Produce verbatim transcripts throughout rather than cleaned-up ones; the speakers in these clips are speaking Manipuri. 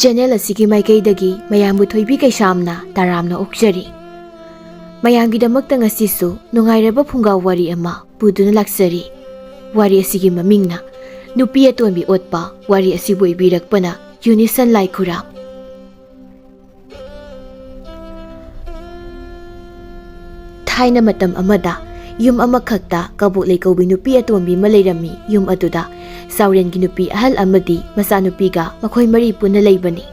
ꯆꯦꯅꯦꯜ ꯑꯁꯤꯒꯤ ꯃꯥꯏꯀꯩꯗꯒꯤ ꯃꯌꯥꯝꯕꯨ ꯊꯣꯏꯕꯤ ꯀꯩꯁꯥꯝꯅ ꯇꯔꯥꯝꯅ ꯑꯣꯛꯆꯔꯤ꯫ ꯃꯌꯥꯝꯒꯤꯗꯃꯛꯇ ꯉꯁꯤꯁꯨ ꯅꯨꯡꯉꯥꯏꯔꯕ ꯐꯨꯡꯒꯥ ꯋꯥꯔꯤ ꯑꯃ ꯄꯨꯗꯨꯅ ꯂꯥꯛꯆꯔꯤ꯫ ꯋꯥꯔꯤ ꯑꯁꯤꯒꯤ ꯃꯃꯤꯡꯅ ꯅꯨꯄꯤ ꯑꯇꯣꯟꯕꯤ ꯑꯣꯠꯄ꯫ ꯋꯥꯔꯤ ꯑꯁꯤꯕꯨ ꯏꯕꯤꯔꯛꯄꯅ ꯌꯨꯅꯤꯁꯟ ꯂꯥꯏꯈꯨꯔꯥꯝ꯫ ꯊꯥꯏꯅ ꯃꯇꯝ ꯑꯃꯗ ꯌꯨꯝ ꯑꯃꯈꯛꯇ ꯀꯕꯣꯛꯂꯩ ꯀꯧꯕꯤ ꯅꯨꯄꯤ ꯑꯇꯣꯟꯕꯤ ꯑꯃ ꯂꯩꯔꯝꯃꯤ꯫ ꯌꯨꯝ ꯑꯗꯨꯗ ꯆꯥꯎꯔꯦꯟꯒꯤ ꯅꯨꯄꯤ ꯑꯍꯜ ꯑꯃꯗꯤ ꯃꯆꯥꯅꯨꯄꯤꯒ ꯃꯈꯣꯏ ꯃꯔꯤ ꯄꯨꯟꯅ ꯂꯩꯕꯅꯤ꯫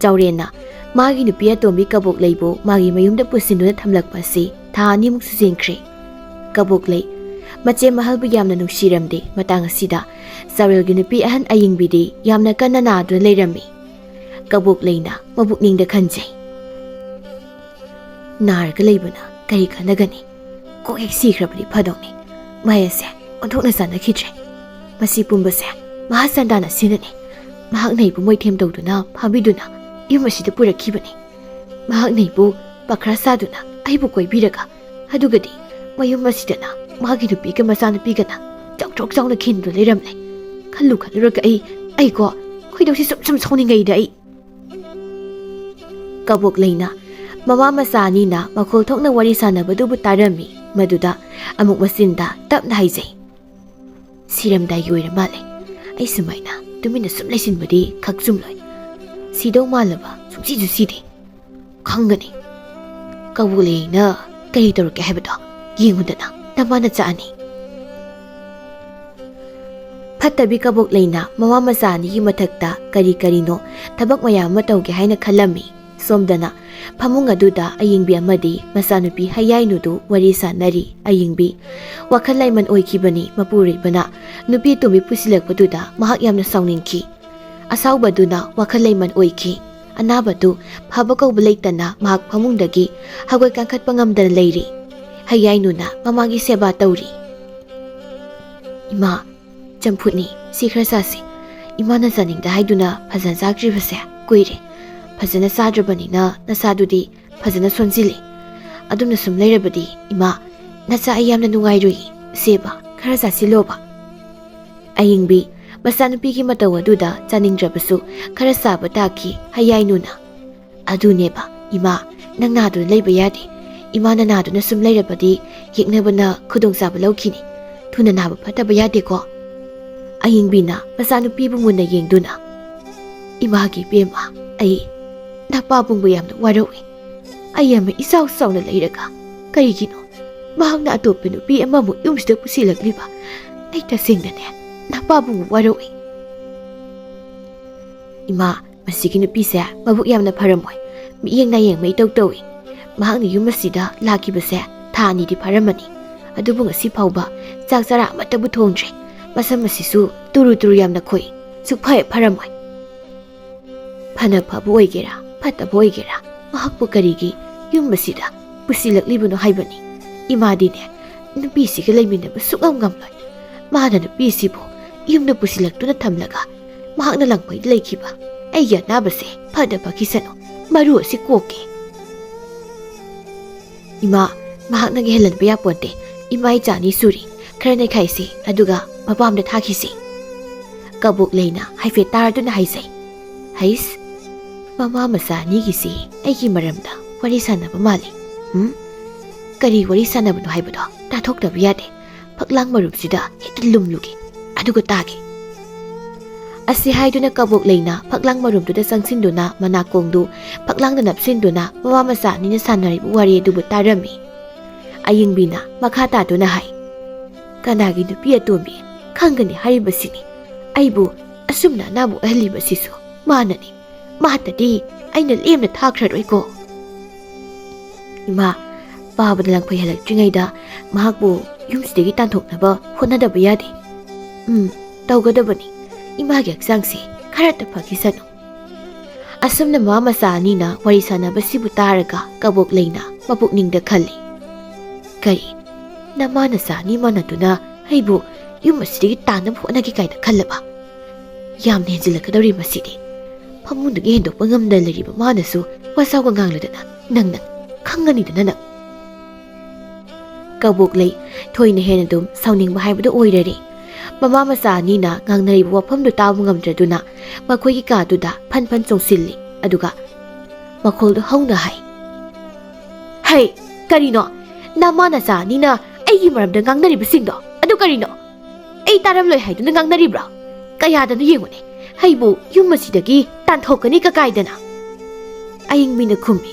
ꯆꯥꯎꯔꯦꯟꯅ ꯃꯥꯒꯤ ꯅꯨꯄꯤ ꯑꯇꯣꯟꯕꯤ ꯀꯕꯣꯛꯂꯩꯕꯨ ꯃꯥꯒꯤ ꯃꯌꯨꯝꯗ ꯄꯨꯁꯤꯟꯗꯨꯅ ꯊꯝꯂꯛꯄ ꯑꯁꯤ ꯊꯥ ꯑꯅꯤꯃꯨꯛ ꯁꯨꯖꯤꯟꯈ꯭ꯔꯦ꯫ ꯀꯕꯣꯛꯂꯩ ꯃꯆꯦ ꯃꯍꯜꯕꯨ ꯌꯥꯝꯅ ꯅꯨꯡꯁꯤꯔꯝꯗꯦ꯫ ꯃꯇꯥꯡ ꯑꯁꯤꯗ ꯆꯥꯎꯔꯦꯜꯒꯤ ꯅꯨꯄꯤ ꯑꯍꯟ ꯑꯌꯤꯡꯕꯤꯗꯤ ꯌꯥꯝꯅ ꯀꯟꯅ ꯅꯥꯗꯨꯅ ꯂꯩꯔꯝꯃꯤ꯫ ꯀꯕꯣꯛꯂꯩꯅ ꯃꯕꯨꯛꯅꯤꯡꯗ ꯈꯟꯖꯩ, "ꯅꯥꯔꯒ ꯂꯩꯕꯅ ꯀꯔꯤ ꯀꯥꯟꯅꯒꯅꯤ? ꯀꯣꯛ ꯍꯦꯛ ꯁꯤꯈ꯭ꯔꯕꯗꯤ ꯐꯗꯧꯅꯤ꯫ ꯃꯥꯏ ꯑꯁꯦ ꯑꯣꯟꯊꯣꯛꯅ ꯆꯥꯟꯅꯈꯤꯗ꯭ꯔꯦ꯫ ꯃꯁꯤ ꯄꯨꯝꯕꯁꯦ ꯃꯍꯥꯆꯟꯗꯥꯅ ꯁꯤꯅꯅꯤ꯫ ꯃꯍꯥꯛꯅ ꯑꯩꯕꯨ ꯃꯣꯏꯊꯦꯝ ꯇꯧꯗꯨꯅ ꯐꯥꯕꯤꯗꯨꯅ ꯌꯨꯝ ꯑꯁꯤꯗ ꯄꯨꯔꯛꯈꯤꯕꯅꯤ꯫ ꯃꯍꯥꯛꯅ ꯑꯩꯕꯨ ꯄꯥꯈ꯭ꯔꯥ ꯁꯥꯗꯨꯅ ꯑꯩꯕꯨ ꯀꯣꯏꯕꯤꯔꯒ, ꯑꯗꯨꯒꯗꯤ ꯃꯌꯨꯝ ꯑꯁꯤꯗꯅ ꯃꯥꯒꯤ ꯅꯨꯄꯤꯒ ꯃꯆꯥꯅꯨꯄꯤꯒꯅ ꯆꯥꯎꯊ꯭ꯔꯣꯛ ꯆꯥꯎꯅ ꯈꯤꯟꯗꯨꯅ ꯂꯩꯔꯝꯂꯦ꯫ ꯈꯜꯂꯨ ꯈꯜꯂꯨꯔꯒ ꯑꯩ, ꯑꯩꯀꯣ, ꯈꯣꯏꯗꯧꯁꯤ ꯁꯨꯝ ꯁꯨꯝ ꯁꯥꯎꯅꯤꯡꯉꯩꯗ ꯑꯩ꯫" ꯀꯕꯣꯛꯂꯩꯅ ꯃꯃꯥ ꯃꯆꯥ ꯑꯅꯤꯅ ꯃꯈꯣꯜ ꯊꯣꯛꯅ ꯋꯥꯔꯤ ꯁꯥꯟꯅꯕꯗꯨꯕꯨ ꯇꯥꯔꯝꯃꯤ꯫ ꯃꯗꯨꯗ ꯑꯃꯨꯛ ꯃꯆꯤꯟꯗ ꯇꯞꯅ ꯍꯥꯏꯖꯩ, "ꯁꯤꯔꯝꯗꯥꯏꯒꯤ ꯑꯣꯏꯔ ꯃꯥꯜꯂꯦ꯫ ꯑꯩ ꯁꯨꯃꯥꯏꯅ ꯇꯨꯃꯤꯟꯅ ꯁꯨꯝ ꯂꯩꯁꯤꯟꯕꯗꯤ ꯈꯛ ꯆꯨꯝꯂꯣꯏ꯫ ꯁꯤꯗꯧ ꯃꯥꯜꯂꯕ ꯁꯨꯡꯁꯤꯁꯨ ꯁꯤꯗꯦ꯫ ꯈꯪꯒꯅꯤ꯫ ꯀꯕꯣꯛꯂꯩꯅ ꯀꯔꯤ ꯇꯧꯔꯛꯀꯦ ꯍꯥꯏꯕꯗꯣ ꯌꯦꯡꯉꯨꯗꯅ, ꯅꯃꯥ ꯅꯆꯥ ꯑꯅꯤ꯫" ꯐꯠꯇꯕꯤ ꯀꯕꯣꯛꯂꯩꯅ ꯃꯃꯥ ꯃꯆꯥ ꯑꯅꯤꯒꯤ ꯃꯊꯛꯇ ꯀꯔꯤ ꯀꯔꯤꯅꯣ ꯊꯕꯛ ꯃꯌꯥꯝ ꯑꯃ ꯇꯧꯒꯦ ꯍꯥꯏꯅ ꯈꯜꯂꯝꯃꯤ꯫ ꯁꯣꯝꯗꯅ ꯐꯃꯨꯡ ꯑꯗꯨꯗ ꯑꯌꯤꯡꯕꯤ ꯑꯃꯗꯤ ꯃꯆꯥꯅꯨꯄꯤ ꯍꯌꯥꯏꯅꯨꯗꯨ ꯋꯥꯔꯤ ꯁꯥꯟꯅꯔꯤ꯫ ꯑꯌꯤꯡꯕꯤ ꯋꯥꯈꯜ ꯂꯩꯃꯟ ꯑꯣꯏꯈꯤꯕꯅꯤ꯫ ꯃꯄꯨꯔꯣꯏꯕꯅ ꯅꯨꯄꯤ ꯑꯇꯣꯝꯕꯤ ꯄꯨꯁꯤꯜꯂꯛꯄꯗꯨꯗ ꯃꯍꯥꯛ ꯌꯥꯝꯅ ꯁꯥꯎꯅꯤꯡꯈꯤ꯫ ꯑꯁꯥꯎꯕꯗꯨꯅ ꯋꯥꯈꯜ ꯂꯩꯃꯟ ꯑꯣꯏꯈꯤ꯫ ꯑꯅꯥꯕꯗꯨ ꯐꯕ ꯀꯧꯕ ꯂꯩꯇꯅ ꯃꯍꯥꯛ ꯐꯃꯨꯡꯗꯒꯤ ꯍꯧꯒꯠ ꯀꯥꯡꯈꯠꯄ ꯉꯝꯗꯅ ꯂꯩꯔꯤ꯫ ꯍꯌꯥꯏꯅꯨꯅ ꯃꯃꯥꯒꯤ ꯁꯦꯕꯥ ꯇꯧꯔꯤ꯫ "ꯏꯃꯥ, ꯆꯝꯐꯨꯠꯅꯤ, ꯁꯤ ꯈꯔ ꯆꯥꯁꯤ꯫ ꯏꯃꯥꯅ ꯆꯥꯅꯤꯡꯗ ꯍꯥꯏꯗꯨꯅ ꯐꯖꯅ ꯆꯥꯗ꯭ꯔꯤꯕꯁꯦ ꯀꯨꯏꯔꯦ꯫ ꯐꯖꯅ ꯆꯥꯗ꯭ꯔꯕꯅꯤꯅ ꯅꯁꯥꯗꯨꯗꯤ ꯐꯖꯅ ꯁꯣꯟꯖꯤꯜꯂꯤ꯫ ꯑꯗꯨꯝꯅ ꯁꯨꯝ ꯂꯩꯔꯕꯗꯤ, ꯏꯃꯥ, ꯅꯆꯥ ꯑꯩ ꯌꯥꯝꯅ ꯅꯨꯡꯉꯥꯏꯔꯨꯏ꯫ ꯁꯦꯕ, ꯈꯔ ꯆꯥꯁꯤꯜꯂꯣꯕ꯫" ꯑꯌꯤꯡꯕꯤ ꯃꯆꯥꯅꯨꯄꯤꯒꯤ ꯃꯇꯧ ꯑꯗꯨꯗ ꯆꯥꯅꯤꯡꯗ꯭ꯔꯕꯁꯨ ꯈꯔ ꯆꯥꯕ ꯇꯥꯈꯤ ꯍꯌꯥꯏꯅꯨꯅ꯫ "ꯑꯗꯨꯅꯦꯕ, ꯏꯃꯥ, ꯅꯪ ꯅꯥꯗꯨꯅ ꯂꯩꯕ ꯌꯥꯗꯦ꯫ ꯏꯃꯥꯅ ꯅꯥꯗꯨꯅ ꯁꯨꯝ ꯂꯩꯔꯕꯗꯤ ꯌꯦꯛꯅꯕꯅ ꯈꯨꯗꯣꯡꯆꯥꯕ ꯂꯧꯈꯤꯅꯤ꯫ ꯊꯨꯅ ꯅꯥꯕ ꯐꯠꯇꯕ ꯌꯥꯗꯦꯀꯣ?" ꯑꯌꯤꯡꯕꯤꯅ ꯃꯆꯥꯅꯨꯄꯤꯕꯨ ꯃꯨꯟꯅ ꯌꯦꯡꯗꯨꯅ, "ꯏꯃꯥꯒꯤ ꯏꯕꯦꯝꯃ, ꯑꯩ ꯅꯄꯥꯕꯨꯡꯕꯨ ꯌꯥꯝꯅ ꯋꯥꯔꯧꯏ꯫ ꯑꯩ ꯑꯃ ꯏꯆꯥꯎ ꯆꯥꯎꯅ ꯂꯩꯔꯒ ꯀꯔꯤꯒꯤꯅꯣ ꯃꯍꯥꯛꯅ ꯑꯇꯣꯞꯄ ꯅꯨꯄꯤ ꯑꯃꯃꯨꯛ ꯌꯨꯝꯁꯤꯗ ꯄꯨꯁꯤꯜꯂꯛꯂꯤꯕ? ꯑꯩ ꯇꯁꯦꯡꯅꯅꯦ ꯅꯄꯥꯕꯨꯡꯕꯨ ꯋꯥꯔꯧꯏ꯫" "ꯏꯃꯥ, ꯃꯁꯤꯒꯤ ꯅꯨꯄꯤꯁꯦ ꯃꯕꯨꯛ ꯌꯥꯝꯅ ꯐꯔꯝꯃꯣꯏ꯫ ꯃꯤꯠꯌꯦꯡ ꯅꯥꯌꯦꯡꯕ ꯏꯇꯧ ꯇꯧꯏ꯫ ꯃꯍꯥꯛꯅ ꯌꯨꯝ ꯑꯁꯤꯗ ꯂꯥꯛꯈꯤꯕꯁꯦ ꯊꯥ ꯑꯅꯤꯗꯤ ꯐꯥꯔꯝꯃꯅꯤ꯫ ꯑꯗꯨꯕꯨ ꯉꯁꯤ ꯐꯥꯎꯕ ꯆꯥꯛ ꯆꯔꯥ ꯑꯃꯠꯇꯕꯨ ꯊꯣꯡꯗ꯭ꯔꯤ꯫ ꯃꯁꯝ ꯑꯁꯤꯁꯨ ꯇꯨꯔꯨ ꯇꯨꯔꯨ ꯌꯥꯝꯅ ꯈꯣꯏ꯫ ꯁꯨꯛꯐ ꯍꯦꯛ ꯐꯔꯝꯃꯣꯏ꯫ ꯐꯅ ꯐꯕ ꯑꯣꯏꯒꯦꯔꯥ, ꯐꯠꯇꯕ ꯑꯣꯏꯒꯦꯔꯥ, ꯃꯍꯥꯛꯄꯨ ꯀꯔꯤꯒꯤ ꯌꯨꯝ ꯑꯁꯤꯗ ꯄꯨꯁꯤꯜꯂꯛꯂꯤꯕꯅꯣ ꯍꯥꯏꯕꯅꯤ꯫ ꯏꯃꯥꯗꯤꯅꯦ, ꯅꯨꯄꯤꯁꯤꯒ ꯂꯩꯃꯤꯟꯅꯕ ꯁꯨꯛꯉꯝ ꯉꯝꯂꯣꯏ꯫ ꯃꯥꯅ ꯅꯨꯄꯤꯁꯤꯕꯨ ꯌꯨꯝꯗ ꯄꯨꯁꯤꯜꯂꯛꯇꯨꯅ ꯊꯝꯂꯒ ꯃꯍꯥꯛꯅ ꯂꯪꯐꯩꯗ ꯂꯩꯈꯤꯕ ꯑꯩꯒꯤ ꯑꯅꯥꯕꯁꯦ ꯐꯗ ꯐꯈꯤꯁꯅꯨ꯫ ꯃꯔꯨ ꯑꯁꯤ ꯀꯣꯛꯀꯦ꯫" "ꯏꯃꯥ, ꯃꯍꯥꯛꯅ ꯀꯤꯍꯜꯍꯟꯕ ꯌꯥꯄꯣꯟꯇꯦ꯫ ꯏꯃꯥ ꯏꯆꯥ ꯑꯅꯤ ꯁꯨꯔꯤ꯫ ꯈꯔ ꯅꯩꯈꯥꯏꯁꯤ, ꯑꯗꯨꯒ ꯃꯄꯥꯝꯗ ꯊꯥꯈꯤꯁꯤ꯫" ꯀꯕꯣꯛ ꯂꯩꯅ ꯍꯥꯏꯐꯦꯠ ꯇꯥꯔꯗꯨꯅ ꯍꯥꯏꯖꯩ꯫ "ꯍꯩꯁ, ꯃꯃꯥ ꯃꯆꯥ ꯑꯅꯤꯒꯤꯁꯤ ꯑꯩꯒꯤ ꯃꯔꯝꯗ ꯋꯥꯔꯤ ꯁꯥꯟꯅꯕ ꯃꯥꯜꯂꯤ꯫ ꯎꯝ? ꯀꯔꯤ ꯋꯥꯔꯤ ꯁꯥꯟꯅꯕꯅꯣ ꯍꯥꯏꯕꯗꯣ ꯇꯥꯊꯣꯛꯇꯕ ꯌꯥꯗꯦ꯫ ꯐꯛꯂꯥꯡ ꯃꯔꯨꯞꯁꯤꯗ ꯍꯦꯛꯇ ꯂꯨꯝꯂꯨꯒꯦ, ꯑꯗꯨꯒ ꯇꯥꯒꯦ꯫" ꯑꯁꯤ ꯍꯥꯏꯗꯨꯅ ꯀꯕꯣꯛ ꯂꯩꯅ ꯐꯛꯂꯥꯡ ꯃꯔꯨꯝꯗꯨꯗ ꯆꯪꯁꯤꯟꯗꯨꯅ ꯃꯅꯥꯀꯣꯡꯗꯨ ꯐꯛꯂꯥꯡꯗ ꯅꯞꯁꯤꯟꯗꯨꯅ ꯃꯃꯥ ꯃꯆꯥ ꯑꯅꯤꯅ ꯁꯥꯟꯅꯔꯤꯕ ꯋꯥꯔꯤ ꯑꯗꯨꯕꯨ ꯇꯥꯔꯝꯃꯤ꯫ ꯑꯌꯤꯡꯕꯤꯅ ꯃꯈꯥ ꯇꯥꯗꯨꯅ ꯍꯥꯏ, "ꯀꯅꯥꯒꯤ ꯅꯨꯄꯤ ꯑꯇꯣꯝꯕꯤ ꯈꯪꯒꯅꯤ ꯍꯥꯏꯔꯤꯕꯁꯤꯅꯤ? ꯑꯩꯕꯨ ꯑꯁꯨꯝꯅ ꯑꯅꯥꯕ ꯑꯣꯏꯍꯜꯂꯤꯕꯁꯤꯁꯨ ꯃꯥꯅꯅꯤ꯫ ꯃꯥꯇꯗꯤ ꯑꯩꯅ ꯂꯦꯝꯅ ꯊꯥꯈ꯭ꯔꯔꯣꯏꯀꯣ꯫" "ꯏꯃꯥ, ꯄꯥꯕꯗ ꯂꯪꯐꯩ ꯍꯜꯂꯛꯇ꯭ꯔꯤꯉꯩꯗ ꯃꯍꯥꯛꯄꯨ ꯌꯨꯝꯁꯤꯗꯒꯤ ꯇꯥꯟꯊꯣꯛꯅꯕ ꯍꯣꯠꯅꯗꯕ ꯌꯥꯗꯦ꯫ ꯎꯝ, ꯇꯧꯒꯗꯕꯅꯤ꯫ ꯏꯃꯥꯒꯤ ꯍꯛꯆꯥꯡꯁꯦ ꯈꯔꯇ ꯐꯈꯤꯁꯅꯨ꯫" ꯑꯁꯨꯝꯅ ꯃꯃꯥ ꯃꯆꯥ ꯑꯅꯤꯅ ꯋꯥꯔꯤ ꯁꯥꯟꯅꯕꯁꯤꯕꯨ ꯇꯥꯔꯒ ꯀꯕꯣꯛ ꯂꯩꯅ ꯃꯄꯨꯛꯅꯤꯡꯗ ꯈꯜꯂꯤ, "ꯀꯔꯤ, ꯅꯃꯥ ꯅꯆꯥ ꯑꯅꯤ ꯃꯥꯟꯅꯗꯨꯅ ꯑꯩꯕꯨ ꯌꯨꯝ ꯑꯁꯤꯗꯒꯤ ꯇꯥꯟꯅꯕ ꯍꯣꯠꯅꯒꯦ ꯀꯥꯏꯅ ꯈꯜꯂꯕ? ꯌꯥꯝꯅ ꯍꯦꯟꯖꯤꯜꯂꯛꯀꯗꯧꯔꯤ ꯃꯁꯤꯗꯤ꯫ ꯐꯃꯨꯡꯗꯒꯤ ꯍꯦꯟꯗꯣꯛꯄ ꯉꯝꯗꯅ ꯂꯩꯔꯤꯕ ꯃꯥꯅꯁꯨ ꯋꯥꯖꯥꯎꯒ ꯉꯥꯡꯂꯗꯅ ꯅꯪꯅ ꯈꯪꯒꯅꯤꯗꯅ ꯅꯪ꯫" ꯀꯕꯣꯛ ꯂꯩ ꯊꯣꯏꯅ ꯍꯦꯟꯅ ꯑꯗꯨꯝ ꯁꯥꯎꯅꯤꯡꯕ ꯍꯥꯏꯕꯗꯨ ꯑꯣꯏꯔꯔꯦ꯫ ꯃꯃꯥ ꯃꯆꯥ ꯑꯅꯤꯅ ꯉꯥꯡꯅꯔꯤꯕ ꯋꯥꯐꯝꯗꯨ ꯇꯥꯕ ꯉꯝꯗ꯭ꯔꯗꯨꯅ ꯃꯈꯣꯏꯒꯤ ꯀꯥꯗꯨꯗ ꯐꯟ ꯐꯟ ꯆꯣꯡꯁꯤꯜꯂꯤ꯫ ꯑꯗꯨꯒ ꯃꯈꯣꯜꯗꯨ ꯍꯧꯅ ꯍꯥꯏ, "ꯍꯩ, ꯀꯔꯤꯅꯣ? ꯅꯃꯥ ꯅꯆꯥ ꯑꯅꯤꯅ ꯑꯩꯒꯤ ꯃꯔꯝꯗ ꯉꯥꯡꯅꯔꯤꯕꯁꯤꯡꯗꯣ ꯑꯗꯨ ꯀꯔꯤꯅꯣ? ꯑꯩ ꯇꯥꯔꯝꯂꯣꯏ ꯍꯥꯏꯗꯨꯅ ꯉꯥꯡꯅꯔꯤꯕ꯭ꯔꯣ? ꯀꯌꯥꯗꯅꯣ ꯌꯦꯡꯉꯨꯅꯦ, ꯑꯩꯕꯨ ꯌꯨꯝ ꯑꯁꯤꯗꯒꯤ ꯇꯥꯟꯊꯣꯛꯀꯅꯤ ꯀꯀꯥꯏꯗꯅ?" ꯑꯌꯤꯡꯕꯤꯅ ꯈꯨꯝꯃꯤ,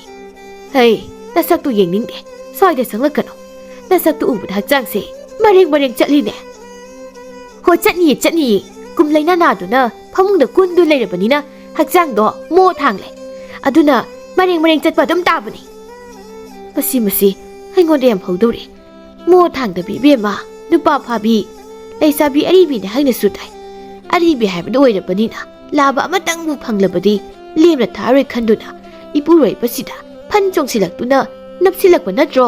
"ꯍꯩ, ꯅꯁꯛꯇꯨ ꯌꯦꯡꯅꯤꯡꯗꯦ, ꯁ꯭ꯋꯥꯏꯗ ꯆꯪꯂꯛꯀꯅꯨ꯫ ꯅꯁꯛꯇꯨ ꯎꯕꯗ ꯍꯛꯆꯥꯡꯁꯦ ꯃꯔꯦꯡ ꯃꯔꯦꯡ ꯆꯠꯂꯤꯅꯦ꯫ ꯍꯣ, ꯆꯠꯅꯤꯌꯦ, ꯆꯠꯅꯤꯌꯦ꯫ ꯀꯨꯝ ꯂꯩꯅꯥ ꯅꯥꯗꯨꯅ ꯐꯃꯨꯡꯗ ꯀꯨꯟꯗꯨ ꯂꯩꯔꯕꯅꯤꯅ ꯍꯛꯆꯥꯡꯗꯣ ꯃꯣ ꯊꯥꯡꯂꯦ꯫ ꯑꯗꯨꯅ ꯃꯔꯦꯡ ꯃꯔꯦꯡ ꯆꯠꯄ ꯑꯗꯨꯝ ꯇꯥꯕꯅꯤ꯫ ꯃꯁꯤ, ꯃꯁꯤ ꯑꯩꯉꯣꯟꯗ ꯌꯥꯝ ꯍꯧꯗꯧꯔꯦ꯫ ꯃꯣ ꯊꯥꯡꯗꯕꯤ ꯏꯕꯦꯝꯃ, ꯅꯨꯄꯥ ꯐꯥꯕꯤ, ꯂꯩꯁꯥꯕꯤ ꯑꯔꯤꯕꯤꯅꯦ ꯍꯥꯏꯅꯁꯨ ꯇꯥꯏ꯫ ꯑꯔꯤꯕꯤ ꯍꯥꯏꯕꯗꯨ ꯑꯣꯏꯔꯕꯅꯤꯅ ꯂꯥꯕ ꯑꯃꯇꯪꯕꯨ ꯐꯪꯂꯕꯗꯤ ꯂꯦꯝꯅ ꯊꯥꯔꯣꯏ ꯈꯟꯗꯨꯅ ꯏꯄꯨꯔꯣꯏꯕꯁꯤꯗ ꯐꯟ ꯆꯣꯡꯁꯤꯜꯂꯛꯇꯨꯅ ꯅꯞꯁꯤꯜꯂꯛꯄ ꯅꯠꯇ꯭ꯔꯣ?"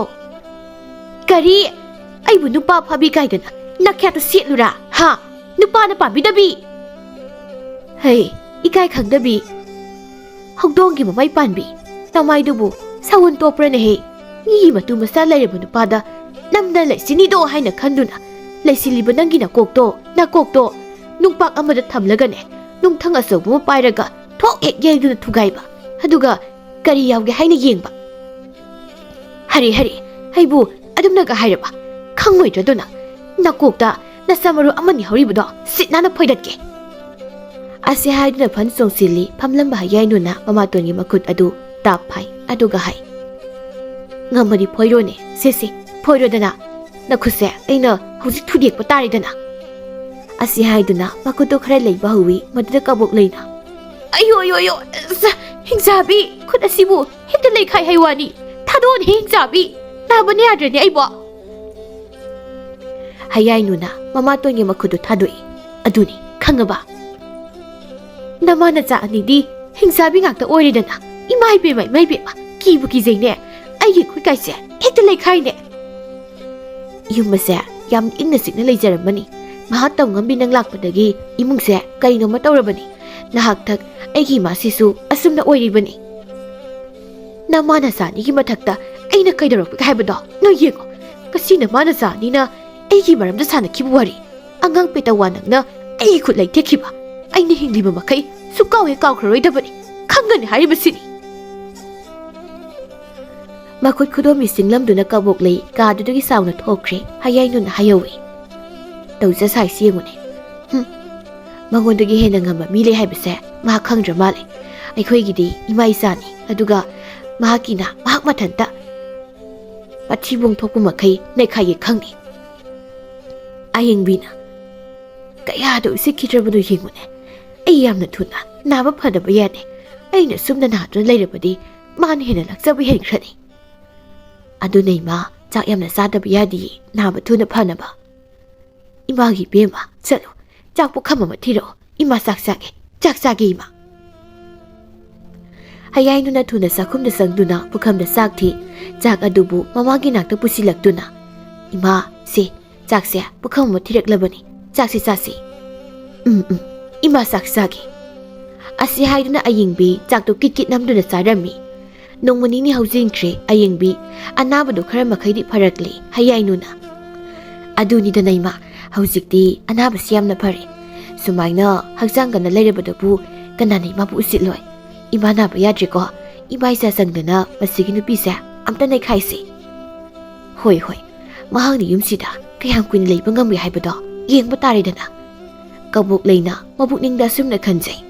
"ꯀꯔꯤ? ꯑꯩꯕꯨ ꯅꯨꯄꯥ ꯐꯥꯕꯤ ꯀꯥꯏꯗꯅ ꯅꯈꯌꯥꯠꯇ ꯁꯦꯠꯂꯨꯔꯥ? ꯍꯥ? ꯅꯨꯄꯥꯅ ꯄꯥꯝꯕꯤꯗꯕꯤ?" "ꯍꯩ, ꯏꯀꯥꯏ ꯈꯪꯗꯕꯤ꯫ ꯍꯧꯗꯣꯡꯒꯤ ꯃꯃꯥꯏ ꯄꯥꯟꯕꯤ, ꯅꯃꯥꯏꯗꯨꯕꯨ ꯁꯎꯟ ꯇꯣꯞꯄ꯭ꯔꯅꯦꯍꯦ? ꯃꯤꯒꯤ ꯃꯇꯨ ꯃꯆꯥ ꯂꯩꯔꯕ ꯅꯨꯄꯥꯗ ꯅꯝꯗꯅ ꯂꯩꯁꯤꯅꯤꯗꯣ ꯍꯥꯏꯅ ꯈꯟꯗꯨꯅ ꯂꯩꯁꯤꯜꯂꯤꯕ ꯅꯪꯒꯤ ꯅꯀꯣꯛꯇꯣ, ꯅꯀꯣꯛꯇꯣ ꯅꯨꯡꯄꯥꯛ ꯑꯃꯗ ꯊꯝꯂꯒꯅꯦ, ꯅꯨꯡꯊꯪ ꯑꯆꯧꯕ ꯑꯃ ꯄꯥꯏꯔꯒ ꯊꯣꯛ ꯍꯦꯛ ꯌꯩꯗꯨꯅ ꯊꯨꯒꯥꯏꯕ꯫ ꯑꯗꯨꯒ ꯀꯔꯤ ꯌꯥꯎꯒꯦ ꯍꯥꯏꯅ ꯌꯦꯡꯕ꯫ ꯍꯔꯦ, ꯍꯔꯦ, ꯑꯩꯕꯨ ꯑꯗꯨꯝꯅꯒ ꯍꯥꯏꯔꯕ? ꯈꯪꯉꯣꯏꯗ꯭ꯔꯗꯨꯅ? ꯅꯀꯣꯛꯇ ꯅꯁꯥ ꯃꯔꯨ ꯑꯃꯅꯤ ꯍꯧꯔꯤꯕꯗꯣ ꯁꯤꯠ ꯅꯥꯟꯅ ꯐꯣꯏꯗꯠꯀꯦ!" ꯑꯁꯤ ꯍꯥꯏꯗꯨꯅ ꯐꯟ ꯆꯣꯡꯁꯤꯜꯂꯤ꯫ ꯐꯝꯂꯝꯕ ꯍꯌꯥꯏꯅꯨꯅ ꯃꯃꯥꯇꯣꯟꯒꯤ ꯃꯈꯨꯠ ꯑꯗꯨ ꯇꯥꯞ ꯐꯥꯏ, ꯑꯗꯨꯒ ꯍꯥꯏ, "ꯉꯝꯃꯗꯤ ꯐꯣꯏꯔꯣꯅꯦ, ꯁꯦ, ꯁꯦ, ꯐꯣꯏꯔꯣꯗꯅ꯫ ꯅꯈꯨꯠꯁꯦ ꯑꯩꯅ ꯍꯧꯖꯤꯛ ꯊꯨꯗꯦꯛꯄ ꯇꯥꯔꯦꯗꯅ!" ꯑꯁꯤ ꯍꯥꯏꯗꯨꯅ ꯃꯈꯨꯠꯇꯨ ꯈꯔ ꯂꯩꯕ ꯍꯧꯋꯤ꯫ ꯃꯗꯨꯗ ꯀꯕꯣꯛ ꯂꯩꯅ, "ꯑꯌꯣ, ꯑꯌꯣ, ꯑꯌꯣ! ꯑꯁ, ꯍꯤꯡꯆꯥꯕꯤ, ꯈꯨꯠ ꯑꯁꯤꯕꯨ ꯍꯦꯛꯇ ꯂꯩꯈꯥꯏ ꯍꯥꯏ ꯋꯥꯅꯤ꯫ ꯊꯥꯗꯣꯛꯑꯣꯅꯦ, ꯍꯤꯡꯆꯥꯕꯤ! ꯅꯥꯕꯅ ꯌꯥꯗ꯭ꯔꯦꯅꯦ ꯑꯩꯕꯣ!" ꯍꯌꯥꯏꯅꯨꯅ ꯃꯃꯥꯇꯣꯟꯒꯤ ꯃꯈꯨꯠꯇꯨ ꯊꯥꯗꯣꯛꯏ꯫ "ꯑꯗꯨꯅꯤ, ꯈꯪꯉꯕ? ꯅꯃꯥ ꯅꯆꯥ ꯑꯅꯤꯗꯤ ꯍꯤꯡꯆꯥꯕꯤ ꯉꯥꯛꯇ ꯑꯣꯏꯔꯦꯗꯅ꯫ ꯏꯃꯥ ꯏꯕꯦꯝꯃ, ꯏꯃꯥ ꯏꯕꯦꯝꯃ, ꯀꯤꯕꯨ ꯀꯤꯖꯩꯅꯦ꯫ ꯑꯩꯒꯤ ꯈꯨꯠꯀꯥꯏꯁꯦ ꯍꯦꯛꯇ ꯂꯩꯈꯥꯏꯅꯦ!" ꯌꯨꯝ ꯑꯁꯦ ꯌꯥꯝ ꯏꯪꯅ ꯆꯤꯛꯅ ꯂꯩꯖꯔꯝꯕꯅꯤ꯫ ꯃꯍꯥꯛ ꯇꯧꯉꯝꯕꯤ ꯅꯪ ꯂꯥꯛꯄꯗꯒꯤ ꯏꯃꯨꯡꯁꯦ ꯀꯔꯤꯅꯣꯃ ꯇꯧꯔꯕꯅꯤ꯫ ꯅꯍꯥꯛꯊꯛ ꯑꯩꯒꯤ ꯏꯃꯥꯁꯤꯁꯨ ꯑꯁꯨꯝꯅ ꯑꯣꯏꯔꯤꯕꯅꯤ꯫ ꯅꯃꯥ ꯅꯆꯥ ꯑꯅꯤꯒꯤ ꯃꯊꯛꯇ ꯑꯩꯅ ꯀꯩꯗꯧꯔꯛꯄꯒꯦ ꯍꯥꯏꯕꯗꯣ ꯅꯣꯏ ꯌꯦꯡꯉꯣ꯫ ꯉꯁꯤ ꯅꯃꯥ ꯅꯆꯥ ꯑꯅꯤꯅ ꯑꯩꯒꯤ ꯃꯔꯝꯗ ꯁꯥꯟꯅꯈꯤꯕ ꯋꯥꯔꯤ ꯑꯉꯥꯡ ꯄꯦꯇꯋꯥ ꯅꯪꯅ ꯑꯩꯒꯤ ꯈꯨꯠ ꯂꯩꯊꯦꯛꯈꯤꯕ ꯑꯩꯅ ꯍꯤꯡꯂꯤꯕ ꯃꯈꯩ ꯁꯨꯛꯀꯥꯎ ꯍꯦꯛ ꯀꯥꯎꯈ꯭ꯔꯔꯣꯏꯗꯕꯅꯤ꯫ ꯈꯪꯒꯅꯤ ꯍꯥꯏꯔꯤꯕꯁꯤꯅꯤ꯫ ꯃꯈꯨꯠ ꯈꯨꯗꯣꯝꯕꯤ ꯆꯤꯡꯂꯝꯗꯨꯅ ꯀꯕꯣꯛ ꯂꯩ ꯀꯥꯗꯨꯗꯒꯤ ꯁꯥꯎꯅ ꯊꯣꯛꯈ꯭ꯔꯦ꯫ ꯍꯌꯥꯏꯅꯨꯅ ꯍꯥꯏꯍꯧꯏ꯫ "ꯇꯧꯖ ꯁꯥꯏꯁꯤ ꯌꯦꯡꯉꯨꯅꯦ꯫ ꯍꯨꯝ꯫ ꯃꯉꯣꯟꯗꯒꯤ ꯍꯦꯟꯅ ꯉꯝꯕ ꯃꯤ ꯂꯩ ꯍꯥꯏꯕꯁꯦ ꯃꯍꯥꯛ ꯈꯪꯗ꯭ꯔ ꯃꯥꯜꯂꯦ꯫ ꯑꯩꯈꯣꯏꯒꯤꯗꯤ ꯏꯃꯥ ꯏꯆꯥꯅꯤ꯫ ꯑꯗꯨꯒ ꯃꯍꯥꯛꯀꯤꯅ ꯃꯍꯥꯛ ꯃꯊꯟꯇ ꯃꯊꯤꯕꯣꯡ ꯊꯣꯛꯄ ꯃꯈꯩ ꯅꯩꯈꯥꯏꯒꯦ ꯈꯪꯅꯤ꯫" ꯑꯌꯦꯡꯕꯤꯅ, "ꯀꯌꯥꯗ ꯎꯁꯤꯠꯈꯤꯗ꯭ꯔꯕꯅꯣ ꯌꯦꯡꯉꯨꯅꯦ꯫ ꯑꯩ ꯌꯥꯝꯅ ꯊꯨꯅ ꯅꯥꯕ ꯐꯅꯕ ꯌꯥꯅꯤ꯫ ꯑꯩꯅ ꯁꯨꯝꯅ ꯅꯥꯗꯨꯅ ꯂꯩꯔꯕꯗꯤ ꯃꯥꯅ ꯍꯦꯟꯅ ꯂꯥꯛꯆꯕ ꯍꯦꯟꯈ꯭ꯔꯅꯤ꯫ ꯑꯗꯨꯅ ꯏꯃꯥ, ꯆꯥꯛ ꯌꯥꯝꯅ ꯆꯥꯗꯕ ꯌꯥꯗꯤꯌꯦ, ꯅꯥꯕ ꯊꯨꯅ ꯐꯅꯕ꯫ ꯏꯃꯥꯒꯤ ꯏꯕꯦꯝꯃ, ꯆꯠꯂꯨ, ꯆꯥꯛ ꯄꯨꯈꯝ ꯑꯃ ꯊꯤꯔꯛꯑꯣ꯫ ꯏꯃꯥ ꯆꯥꯛ ꯆꯥꯒꯦ, ꯆꯥꯛ ꯆꯥꯒꯦ ꯏꯃꯥ꯫" ꯍꯌꯥꯏꯅꯨꯅ ꯊꯨꯅ ꯆꯥꯛꯈꯨꯝꯗ ꯆꯪꯗꯨꯅ ꯄꯨꯈꯝꯗ ꯆꯥꯛ ꯊꯤ꯫ ꯆꯥꯛ ꯑꯗꯨꯕꯨ ꯃꯃꯥꯒꯤ ꯅꯥꯛꯇ ꯄꯨꯁꯤꯜꯂꯛꯇꯨꯅ, "ꯏꯃꯥ, ꯁꯦ, ꯆꯥꯛꯁꯦ ꯄꯨꯈꯝ ꯑꯃ ꯊꯤꯔꯛꯂꯕꯅꯤ꯫ ꯆꯥꯛꯁꯤ ꯆꯥꯁꯤ꯫" "ꯎꯝ, ꯎꯝ, ꯏꯃꯥ ꯆꯥꯛ ꯆꯥꯒꯦ꯫" ꯑꯁꯤ ꯍꯥꯏꯗꯨꯅ ꯑꯌꯤꯡꯕꯤ ꯆꯥꯛꯇꯨ ꯀꯤꯠ ꯀꯤꯠ ꯅꯝꯗꯨꯅ ꯆꯥꯔꯝꯃꯤ꯫ ꯅꯣꯡꯃ ꯅꯤꯅꯤ ꯍꯧꯖꯤꯟꯈ꯭ꯔꯦ꯫ ꯑꯌꯤꯡꯕꯤ ꯑꯅꯥꯕꯗꯨ ꯈꯔ ꯃꯈꯩꯗꯤ ꯐꯔꯛꯂꯦ꯫ ꯍꯌꯥꯏꯅꯨꯅ, "ꯑꯗꯨꯅꯤꯗꯅ ꯏꯃꯥ, ꯍꯧꯖꯤꯛꯇꯤ ꯑꯅꯥꯕꯁꯤ ꯌꯥꯝꯅ ꯐꯔꯦ꯫ ꯁꯨꯃꯥꯏꯅ ꯍꯛꯆꯥꯡ ꯀꯟꯅ ꯂꯩꯔꯕꯗꯕꯨ ꯀꯅꯥꯅ ꯏꯃꯥꯕꯨ ꯎꯁꯤꯠꯂꯣꯏ? ꯏꯃꯥ ꯅꯥꯕ ꯌꯥꯗ꯭ꯔꯦꯀꯣ꯫ ꯏꯃꯥ ꯏꯆꯥ ꯆꯪꯗꯅ ꯃꯁꯤꯒꯤ ꯅꯨꯄꯤꯁꯦ ꯑꯝꯇ ꯅꯩꯈꯥꯏꯁꯤ꯫ ꯍꯣꯏ, ꯍꯣꯏ, ꯃꯍꯥꯛꯅ ꯌꯨꯝꯁꯤꯗ ꯀꯌꯥꯝ ꯀꯨꯏꯅ ꯂꯩꯕ ꯉꯝꯒꯦ ꯍꯥꯏꯕꯗꯣ ꯌꯦꯡꯕ ꯇꯥꯔꯦꯗꯅ꯫" ꯀꯕꯣꯛ ꯂꯩꯅ ꯃꯄꯨꯛꯅꯤꯡꯗ ꯑꯁꯨꯝꯅ ꯈꯟꯖꯩ꯫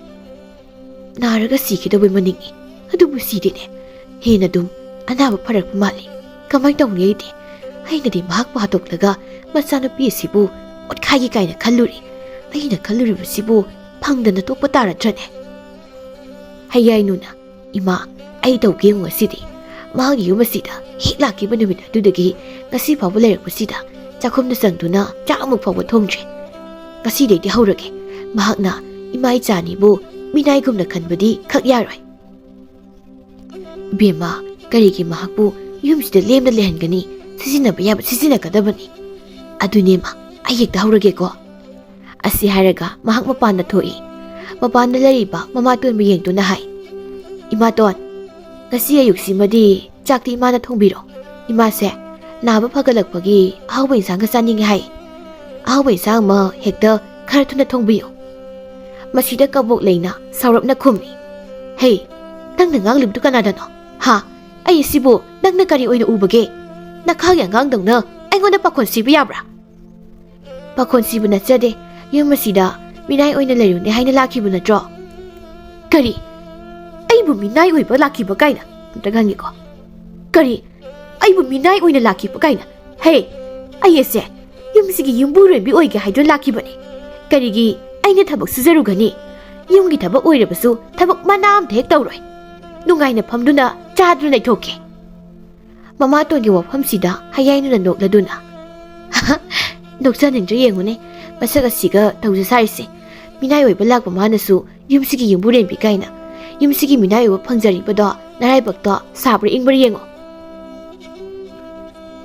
"ꯅꯥꯔꯒ ꯁꯤꯒꯗꯧꯕꯩ ꯃꯅꯤꯡꯏ, ꯑꯗꯨꯕꯨ ꯁꯤꯗꯦꯅꯦ꯫ ꯍꯦꯟꯅ ꯑꯗꯨꯝ ꯑꯅꯥꯕ ꯐꯔꯛꯄ ꯃꯥꯜꯂꯤ꯫ ꯀꯃꯥꯏ ꯇꯧꯅꯤ ꯑꯩꯗꯤ? ꯑꯩꯅꯗꯤ ꯃꯍꯥꯛꯄꯨ ꯍꯥꯠꯇꯣꯛꯂꯒ ꯃꯆꯥꯅꯨꯄꯤ ꯑꯁꯤꯕꯨ ꯑꯣꯠꯈꯥꯏꯒꯦ ꯀꯥꯏꯅ ꯈꯜꯂꯨꯔꯤ꯫ ꯑꯩꯅ ꯈꯜꯂꯨꯔꯤꯕꯁꯤꯕꯨ ꯐꯪꯗꯅ ꯇꯣꯛꯄ ꯇꯥꯔꯗ꯭ꯔꯅꯦ?" ꯍꯌꯥꯏꯅꯨꯅ, "ꯏꯃꯥ, ꯑꯩ ꯇꯧꯒꯦ ꯌꯦꯡꯉꯨ ꯉꯁꯤꯗꯤ꯫ ꯃꯍꯥꯛꯀꯤ ꯌꯨꯝ ꯑꯁꯤꯗ ꯍꯦꯛ ꯂꯥꯛꯈꯤꯕ ꯅꯨꯃꯤꯠ ꯑꯗꯨꯗꯒꯤ ꯉꯁꯤ ꯐꯥꯎꯕ ꯂꯩꯔꯛꯄꯁꯤꯗ ꯆꯥꯛꯈꯨꯝꯗ ꯆꯪꯗꯨꯅ ꯆꯥꯛ ꯑꯃꯨꯛ ꯐꯥꯎꯕ ꯊꯣꯡꯗ꯭ꯔꯤ꯫ ꯉꯁꯤꯗꯩꯗꯤ ꯍꯧꯔꯒꯦ꯫ ꯃꯍꯥꯛꯅ ꯏꯃꯥ ꯏꯆꯥꯅꯤꯕꯨ ꯃꯤꯅꯥꯏꯒꯨꯝꯅ ꯈꯟꯕꯗꯤ ꯈꯛ ꯌꯥꯔꯣꯏ꯫" "ꯏꯕꯦꯝꯃ, ꯀꯔꯤꯒꯤ ꯃꯍꯥꯛꯄꯨ ꯌꯨꯝꯁꯤꯗ ꯂꯦꯝꯅ ꯂꯩꯍꯟꯒꯅꯤ? ꯁꯤꯖꯤꯟꯅꯕ ꯌꯥꯕ ꯁꯤꯖꯤꯟꯅꯒꯗꯕꯅꯤ꯫" "ꯑꯗꯨꯅꯦꯃ, ꯑꯩ ꯍꯦꯛꯇ ꯍꯧꯔꯒꯦꯀꯣ꯫" ꯑꯁꯤ ꯍꯥꯏꯔꯒ ꯃꯍꯥꯛ ꯃꯄꯥꯟꯗ ꯊꯣꯛꯏ꯫ ꯃꯄꯥꯟꯗ ꯂꯩꯔꯤꯕ ꯃꯃꯥꯇꯣꯟꯕꯨ ꯌꯦꯡꯗꯨꯅ ꯍꯥꯏ, "ꯏꯃꯥꯇꯣꯟ, ꯉꯁꯤ ꯑꯌꯨꯛꯁꯤꯃꯗꯤ ꯆꯥꯛꯇꯤ ꯏꯃꯥꯅ ꯊꯣꯡꯕꯤꯔꯣ꯫ ꯏꯃꯥꯁꯦ ꯅꯥꯕ ꯐꯒꯠꯂꯛꯄꯒꯤ ꯑꯍꯥꯎꯕ ꯏꯟꯁꯥꯡꯒ ꯆꯥꯅꯤꯡꯉꯦ ꯍꯥꯏ꯫" ꯑꯍꯥꯎꯕ ꯏꯟꯁꯥꯡ ꯑꯃ ꯍꯦꯛꯇ ꯈꯔ ꯊꯨꯅ ꯊꯣꯡꯕꯤꯌꯨ꯫ ꯃꯁꯤꯗ ꯀꯕꯣꯛ ꯂꯩꯅ ꯁꯥꯎꯔꯞꯅ ꯈꯨꯝꯃꯤ꯫ "ꯍꯦ, ꯅꯪꯅ ꯉꯥꯡꯂꯤꯕꯗꯨ ꯀꯅꯥꯗꯅꯣ? ꯍꯥ? ꯑꯩ ꯑꯁꯤꯕꯨ ꯅꯪꯅ ꯀꯔꯤ ꯑꯣꯏꯅ ꯎꯕꯒꯦ? ꯅꯈꯥꯒꯤ ꯑꯉꯥꯡꯗꯧꯅ ꯑꯩꯉꯣꯟꯗ ꯄꯥꯈꯣꯟ ꯁꯤꯕ ꯌꯥꯕ꯭ꯔꯥ?" "ꯄꯥꯈꯣꯟ ꯁꯤꯕ ꯅꯠꯆꯗꯦ꯫ ꯌꯨꯝ ꯑꯁꯤꯗ ꯃꯤꯅꯥꯏ ꯑꯣꯏꯅ ꯂꯩꯔꯨꯅꯦ ꯍꯥꯏꯅ ꯂꯥꯛꯈꯤꯕ ꯅꯠꯇ꯭ꯔꯣ?" "ꯀꯔꯤ? ꯑꯩꯕꯨ ꯃꯤꯅꯥꯏ ꯑꯣꯏꯕ ꯂꯥꯛꯈꯤꯕ ꯀꯥꯏꯅ?" ꯑꯝꯇ ꯈꯪꯉꯤꯀꯣ꯫ "ꯀꯔꯤ? ꯑꯩꯕꯨ ꯃꯤꯅꯥꯏ ꯑꯣꯏꯅ ꯂꯥꯛꯈꯤꯕ ꯀꯥꯏꯅ? ꯍꯦ, ꯑꯩ ꯑꯁꯦ ꯌꯨꯝꯁꯤꯒꯤ ꯌꯨꯝꯕꯨꯔꯦꯝꯕꯤ ꯑꯣꯏꯒꯦ ꯍꯥꯏꯗꯨꯅ ꯂꯥꯛꯈꯤꯕꯅꯤ꯫ ꯀꯔꯤꯒꯤ ꯑꯩꯅ ꯊꯕꯛ ꯁꯨꯖꯔꯨꯒꯅꯤ? ꯌꯨꯝꯒꯤ ꯊꯕꯛ ꯑꯣꯏꯔꯕꯁꯨ ꯊꯕꯛ ꯃꯅꯥ ꯑꯝꯇ ꯍꯦꯛ ꯇꯧꯔꯣꯏ꯫ ꯅꯨꯡꯉꯥꯏꯅ ꯐꯝꯗꯨꯅ ꯆꯥꯗꯨꯅ ꯂꯩꯊꯣꯛꯀꯦ꯫" ꯃꯃꯥꯇꯣꯟꯒꯤ ꯋꯥꯐꯝꯁꯤꯗ ꯍꯌꯥꯏꯅꯨꯅ ꯅꯣꯛꯂꯗꯨꯅ, "ꯅꯣꯛꯆꯅꯤꯡꯗ꯭ꯔ ꯌꯦꯡꯉꯨꯅꯦ, ꯃꯁꯛ ꯑꯁꯤꯒ ꯇꯧꯖ ꯁꯥꯔꯤꯁꯦ꯫ ꯃꯤꯅꯥꯏ ꯑꯣꯏꯕ ꯂꯥꯛꯄ ꯃꯥꯅꯁꯨ ꯌꯨꯝꯁꯤꯒꯤ ꯌꯨꯝꯕꯨꯔꯦꯝꯕꯤ ꯀꯥꯏꯅ꯫ ꯌꯨꯝꯁꯤꯒꯤ ꯃꯤꯅꯥꯏ ꯑꯣꯏꯕ ꯐꯪꯖꯔꯤꯕꯗꯣ ꯅꯔꯥꯏꯕꯛꯇꯣ ꯁꯥꯕ꯭ꯔꯥ ꯏꯪꯕ꯭ꯔꯥ ꯌꯦꯡꯉꯣ꯫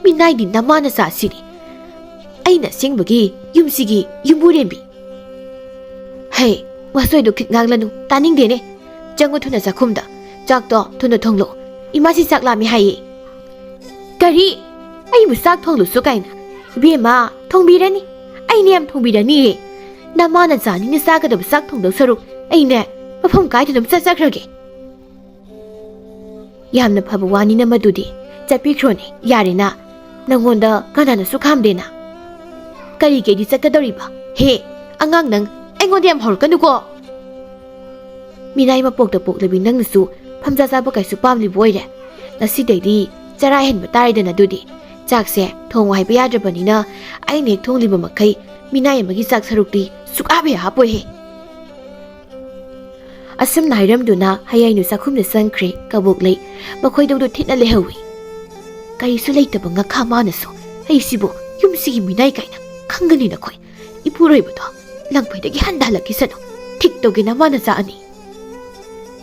ꯃꯤꯅꯥꯏꯗꯤ ꯅꯃꯥ ꯅꯆꯥꯁꯤꯅꯤ꯫ ꯑꯩꯅ ꯑꯁꯦꯡꯕꯒꯤ ꯌꯨꯝꯁꯤꯒꯤ ꯌꯨꯝꯕꯨꯔꯦꯝꯕꯤ꯫" "ꯍꯩ, ꯋꯥꯆꯣꯏꯗꯣ ꯈꯤꯠ ꯉꯥꯡꯂꯅꯨ, ꯇꯥꯅꯤꯡꯗꯦꯅꯦ꯫ ꯆꯪꯉꯨ ꯊꯨꯅ ꯆꯥꯛꯈꯨꯝꯗ, ꯆꯥꯛꯇꯣ ꯊꯨꯅ ꯊꯣꯡꯂꯛꯎ꯫ ꯏꯃꯥꯁꯤ ꯆꯥꯛ ꯂꯥꯝꯃꯤ ꯍꯥꯏꯌꯦ꯫" "ꯀꯔꯤ? ꯑꯩꯕꯨ ꯆꯥꯛ ꯊꯣꯡꯂꯨꯁꯨ ꯀꯥꯏꯅ? ꯏꯕꯦꯝꯃ, ꯊꯣꯡꯕꯤꯔꯅꯤ꯫ ꯑꯩꯅ ꯌꯥꯝ ꯊꯣꯡꯕꯤꯔꯅꯤꯌꯦ꯫ ꯅꯃꯥ ꯅꯆꯥꯅꯤꯅ ꯆꯥꯒꯗꯕ ꯆꯥꯛ ꯊꯣꯡꯗꯧ ꯁꯔꯨꯛ ꯑꯩꯅꯦ ꯃꯐꯝ ꯀꯥꯏꯗ ꯑꯗꯨꯝ ꯆꯠꯆꯈ꯭ꯔꯒꯦ꯫" "ꯌꯥꯝꯅ ꯐꯕ ꯋꯥꯅꯤꯅ ꯃꯗꯨꯗꯤ꯫ ꯆꯠꯄꯤꯈ꯭ꯔꯣꯅꯦ, ꯌꯥꯔꯦꯅ꯫ ꯅꯪꯉꯣꯟꯗ ꯀꯅꯥꯅꯁꯨ ꯈꯥꯝꯗꯦꯅ꯫ ꯀꯔꯤꯒꯤꯗꯤ ꯆꯠꯀꯗꯧꯔꯤꯕ? ꯍꯦ, ꯑꯉꯥꯡ ꯅꯪ, ꯑꯩꯉꯣꯟꯗ ꯌꯥꯝ ꯍꯧꯔꯛꯀꯅꯨꯀꯣ꯫" "ꯃꯤꯅꯥꯏ ꯃꯄꯣꯛꯇ ꯄꯣꯛꯂꯕꯤ ꯅꯪꯅꯁꯨ ꯐꯝꯖꯥ ꯆꯥꯕ ꯀꯩꯁꯨ ꯄꯥꯝꯂꯤꯕ ꯑꯣꯏꯔꯦ꯫ ꯉꯁꯤꯗꯩꯗꯤ ꯆꯔꯥ ꯍꯦꯟꯕ ꯇꯥꯔꯦꯗꯅ ꯑꯗꯨꯗꯤ꯫ ꯆꯥꯛꯁꯦ ꯊꯣꯡꯉꯨ ꯍꯥꯏꯕ ꯌꯥꯗ꯭ꯔꯕꯅꯤꯅ ꯑꯩꯅ ꯍꯦꯛ ꯊꯣꯡꯂꯤꯕ ꯃꯈꯩ ꯃꯤꯅꯥꯏ ꯑꯃꯒꯤ ꯆꯥꯛ ꯁꯔꯨꯛꯇꯤ ꯁꯨꯛꯍꯥꯞ ꯍꯦꯛ ꯍꯥꯞꯄꯣꯏꯍꯦ꯫" ꯑꯁꯨꯝꯅ ꯍꯥꯏꯔꯝꯗꯨꯅ ꯍꯌꯥꯏꯅꯨ ꯆꯥꯛꯈꯨꯝꯗ ꯆꯪꯈ꯭ꯔꯦ꯫ ꯀꯕꯣꯛꯂꯩ ꯃꯈꯣꯏꯗꯧꯗꯨ ꯊꯤꯠꯅ ꯂꯩꯍꯧꯏ꯫ ꯀꯔꯤꯁꯨ ꯂꯩꯇꯕ ꯉꯥꯈꯥ ꯃꯥꯅꯁꯨ ꯑꯩꯁꯤꯕꯨ ꯌꯨꯝꯁꯤꯒꯤ ꯃꯤꯅꯥꯏ ꯀꯥꯏꯅ ꯈꯪꯒꯅꯤ ꯅꯈꯣꯏ꯫ ꯏꯄꯨꯔꯣꯏꯕꯗꯣ ꯂꯪꯐꯩꯗꯒꯤ ꯍꯟꯊꯍꯜꯂꯛꯈꯤꯁꯅꯨ꯫ ꯊꯤꯛ ꯇꯧꯒꯦ ꯅꯃꯥ ꯅꯆꯥ ꯑꯅꯤ꯫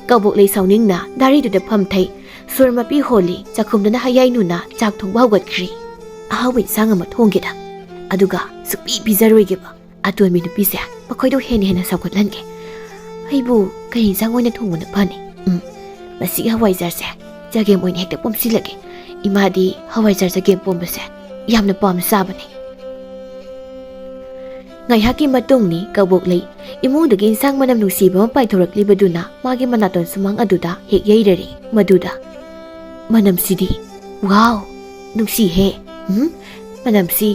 ꯀꯕꯣꯛꯂꯩ ꯁꯥꯎꯅꯤꯡꯅ ꯗꯥꯔꯤꯗꯨꯗ ꯐꯝꯊꯩ꯫ ꯁꯣꯔ ꯃꯄꯤ ꯍꯣꯜꯂꯤ꯫ ꯆꯥꯛꯈꯨꯝꯗꯅ ꯍꯌꯥꯏꯅꯨꯅ ꯆꯥꯛ ꯊꯣꯡꯕ ꯍꯧꯒꯠꯈ꯭ꯔꯤ꯫ "ꯑꯍꯥꯎꯕ ꯏꯟꯁꯥꯡ ꯑꯃ ꯊꯣꯡꯒꯦꯗ꯫ ꯑꯗꯨꯒ ꯁꯨꯛꯄꯤ ꯄꯤꯖꯔꯣꯏꯒꯦꯕ꯫ ꯑꯇꯣꯟꯕꯤ ꯅꯨꯄꯤꯁꯦ ꯃꯈꯣꯏꯗꯣ ꯍꯦꯟꯅ ꯍꯦꯟꯅ ꯁꯧꯒꯠꯍꯟꯒꯦ꯫ ꯑꯩꯕꯨ ꯀꯔꯤ ꯏꯟꯁꯥꯡ ꯑꯣꯏꯅ ꯊꯣꯡꯕꯅ ꯐꯅꯤ? ꯎꯝ, ꯃꯁꯤꯒꯤ ꯍꯋꯥꯏꯖꯥꯔꯁꯦ ꯆꯒꯦꯝ ꯑꯣꯏꯅ ꯍꯦꯛꯇ ꯄꯣꯝꯁꯤꯜꯂꯒꯦ꯫ ꯏꯃꯥꯗꯤ ꯍꯋꯥꯏꯖꯥꯔ ꯆꯒꯦꯝ ꯄꯣꯝꯕꯁꯦ ꯌꯥꯝꯅ ꯄꯥꯝꯅ ꯆꯥꯕꯅꯤ꯫" ꯉꯥꯏꯍꯥꯛꯀꯤ ꯃꯇꯨꯡꯅꯤ ꯀꯕꯣꯛꯂꯩ ꯏꯃꯨꯡꯗꯒꯤ ꯏꯟꯁꯥꯡ ꯃꯅꯝ ꯅꯨꯡꯁꯤꯕ ꯑꯃ ꯄꯥꯏꯊꯣꯔꯛꯂꯤꯕꯗꯨꯅ ꯃꯥꯒꯤ ꯃꯅꯥꯇꯣꯟ ꯁꯨꯃꯥꯡ ꯑꯗꯨꯗ ꯍꯦꯛ ꯌꯩꯔꯔꯦ꯫ ꯃꯗꯨꯗ, "ꯃꯅꯝꯁꯤꯗꯤ, ꯋꯥꯎ, ꯅꯨꯡꯁꯤꯍꯦ꯫ ꯎꯝ, ꯃꯅꯝꯁꯤ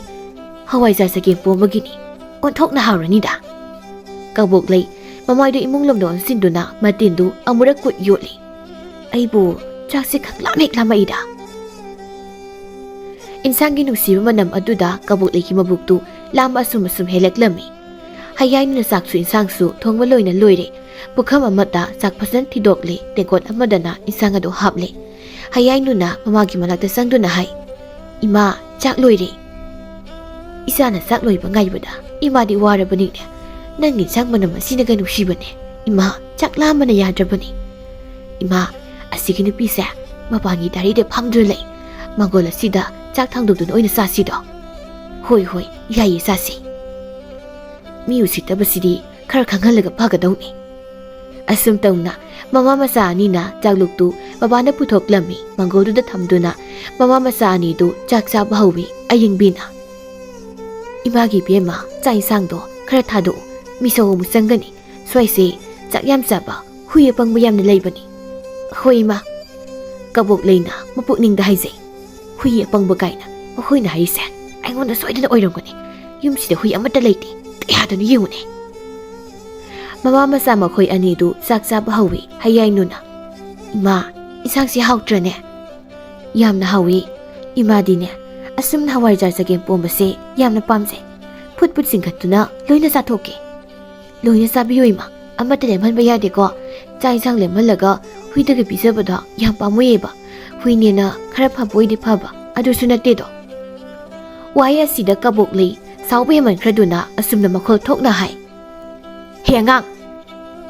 ꯍꯋꯥꯏꯖꯥꯔ ꯆꯒꯦꯝ ꯄꯣꯝꯕꯒꯤꯅꯤ꯫ ꯑꯣꯟꯊꯣꯛꯅ ꯍꯥꯎꯔꯅꯤꯗ꯫" ꯀꯕꯣꯛꯂꯩ ꯃꯃꯥꯏꯗꯨ ꯏꯃꯨꯡ ꯂꯣꯝꯗ ꯑꯣꯟꯁꯤꯟꯗꯨꯅ ꯃꯇꯤꯟꯗꯨ ꯑꯃꯨꯔꯛ ꯀꯨꯠ ꯌꯣꯠꯂꯤ꯫ "ꯑꯩꯕꯨ ꯆꯥꯛꯁꯤ ꯈꯪꯂꯥꯝ ꯍꯦꯛ ꯂꯥꯝꯃꯛꯏꯗ꯫" ꯏꯟꯁꯥꯡꯒꯤ ꯅꯨꯡꯁꯤꯕ ꯃꯅꯝ ꯑꯗꯨꯗ ꯀꯕꯣꯛꯂꯩꯒꯤ ꯃꯕꯨꯛꯇꯨ ꯂꯥꯝꯕ ꯑꯁꯨꯝ ꯑꯁꯨꯝ ꯍꯦꯜꯂꯛꯂꯝꯃꯤ꯫ ꯍꯌꯥꯏꯅꯨꯅ ꯆꯥꯛꯁꯨ ꯏꯟꯁꯥꯡꯁꯨ ꯊꯣꯡꯕ ꯂꯣꯏꯅ ꯂꯣꯏꯔꯦ꯫ ꯄꯨꯈꯝ ꯑꯃꯗ ꯆꯥꯛ ꯐꯖꯅ ꯊꯤꯗꯣꯛꯂꯦ, ꯇꯦꯡꯀꯣꯠ ꯑꯃꯗꯅ ꯏꯟꯁꯥꯡ ꯑꯗꯨ ꯍꯥꯞꯂꯦ꯫ ꯍꯌꯥꯏꯅꯨꯅ ꯃꯃꯥꯒꯤ ꯃꯅꯥꯛꯇ ꯆꯪꯗꯨꯅ ꯍꯥꯏ, "ꯏꯃꯥ, ꯆꯥꯛ ꯂꯣꯏꯔꯦ꯫" "ꯏꯆꯥꯅ ꯆꯥꯛ ꯂꯣꯏꯕ ꯉꯥꯏꯕꯗ ꯏꯃꯥꯗꯤ ꯋꯥꯔꯕꯅꯤꯅꯦ꯫ ꯅꯪꯒꯤ ꯏꯟꯁꯥꯡ ꯃꯅꯝ ꯑꯁꯤꯅꯒ ꯅꯨꯡꯁꯤꯕꯅꯦ꯫ ꯏꯃꯥ, ꯆꯥꯛ ꯂꯥꯝꯕꯅ ꯌꯥꯗ꯭ꯔꯕꯅꯤ꯫ ꯏꯃꯥ, ꯑꯁꯤꯒꯤ ꯅꯨꯄꯤꯁꯦ ꯃꯄꯥꯟꯒꯤ ꯗꯥꯏꯔꯤꯗ ꯐꯝꯗꯨꯅ ꯂꯩ꯫ ꯃꯪꯒꯣꯜ ꯑꯁꯤꯗ ꯆꯥꯛ ꯊꯥꯡꯗꯣꯛꯇꯨꯅ ꯑꯣꯏꯅ ꯆꯥꯁꯤꯗꯣ꯫" "ꯍꯣꯏ, ꯍꯣꯏ, ꯌꯥꯏꯌꯦ, ꯆꯥꯁꯤ꯫" "ꯃꯤ ꯎꯁꯤꯠꯇꯕꯁꯤꯗꯤ ꯈꯔ ꯈꯪꯍꯜꯂꯒ ꯐꯒꯗꯧꯅꯤ꯫" ꯑꯁꯨꯝ ꯇꯧꯅ ꯃꯃꯥ ꯃꯆꯥ ꯑꯅꯤꯅ ꯆꯥꯛꯂꯨꯛꯇꯨ ꯃꯕꯥꯅ ꯄꯨꯊꯣꯛꯂꯝꯃꯤ꯫ ꯃꯪꯒꯣꯜꯗꯨꯗ ꯊꯝꯗꯨꯅ ꯃꯃꯥ ꯃꯆꯥ ꯑꯅꯤꯗꯨ ꯆꯥꯛ ꯆꯥꯕ ꯍꯧꯏ꯫ ꯑꯌꯤꯡꯕꯤꯅ, "ꯏꯃꯥꯒꯤ ꯏꯕꯦꯝꯃ, ꯆꯥꯛ ꯏꯟꯁꯥꯡꯗꯣ ꯈꯔ ꯊꯥꯗꯣꯛꯎ꯫ ꯃꯤꯁꯧ ꯑꯃꯨꯛ ꯆꯪꯒꯅꯤ꯫ ꯁ꯭ꯋꯥꯏꯁꯦ ꯆꯥꯛ ꯌꯥꯝ ꯆꯥꯕ ꯍꯨꯏ ꯑꯄꯪꯕ ꯌꯥꯝꯅ ꯂꯩꯕꯅꯤ꯫" "ꯍꯣꯏ, ꯏꯃꯥ꯫" ꯀꯕꯣꯛꯂꯩꯅ ꯃꯄꯨꯛꯅꯤꯡꯗ ꯍꯥꯏꯖꯩ꯫ "ꯍꯨꯏ ꯑꯄꯪꯕ ꯀꯥꯏꯅ ꯃꯈꯣꯏꯅ ꯍꯥꯏꯔꯤꯁꯦ ꯑꯩꯉꯣꯟꯗ ꯁꯣꯏꯗꯅ ꯑꯣꯏꯔꯝꯒꯅꯤ꯫ ꯌꯨꯝꯁꯤꯗ ꯍꯨꯏ ꯑꯃꯠꯇ ꯂꯩꯇꯦ꯫ ꯀꯌꯥꯗꯅꯣ ꯌꯦꯡꯉꯨꯅꯦ꯫" ꯃꯃꯥ ꯃꯆꯥ ꯃꯈꯣꯏ ꯑꯅꯤꯗꯨ ꯆꯥꯛ ꯆꯥꯕ ꯍꯧꯏ꯫ ꯍꯌꯥꯏꯅꯨꯅ, "ꯏꯃꯥ, ꯏꯟꯁꯥꯡꯁꯤ ꯍꯥꯎꯇ꯭ꯔꯅꯦ?" "ꯌꯥꯝꯅ ꯍꯥꯎꯏ꯫ ꯏꯃꯥꯗꯤꯅꯦ, ꯑꯁꯨꯝꯅ ꯍꯋꯥꯏꯖꯥꯔ ꯆꯒꯦꯝ ꯄꯣꯝꯕꯁꯦ ꯌꯥꯝꯅ ꯄꯥꯝꯖꯩ꯫ ꯐꯨꯠ ꯐꯨꯠ ꯆꯤꯡꯈꯠꯇꯨꯅ ꯂꯣꯏꯅ ꯆꯥꯊꯣꯛꯀꯦ꯫" "ꯂꯣꯏꯅ ꯆꯥꯕꯤꯌꯨ ꯏꯃꯥ, ꯑꯃꯠꯇ ꯂꯦꯝꯍꯟꯕ ꯌꯥꯗꯦꯀꯣ꯫ ꯆꯥꯛ ꯏꯟꯁꯥꯡ ꯂꯦꯝꯍꯜꯂꯒ ꯍꯨꯏꯗꯒ ꯄꯤꯖꯕꯗꯣ ꯌꯥꯝ ꯄꯥꯝꯃꯨꯏꯌꯦꯕ꯫ ꯍꯨꯏꯅꯦꯅ ꯈꯔ ꯐꯕ ꯑꯣꯏꯗꯤ ꯐꯕ, ꯑꯗꯨꯁꯨ ꯅꯠꯇꯦꯗꯣ꯫" ꯋꯥꯍꯩ ꯑꯁꯤꯗ ꯀꯕꯣꯛꯂꯩ ꯁꯥꯎꯕ ꯍꯦꯟꯃꯟꯈ꯭ꯔꯗꯨꯅ ꯑꯁꯨꯝꯅ ꯃꯈꯣꯜ ꯊꯣꯛꯅ ꯍꯥꯏ, "ꯍꯦ ꯑꯉꯥꯡ,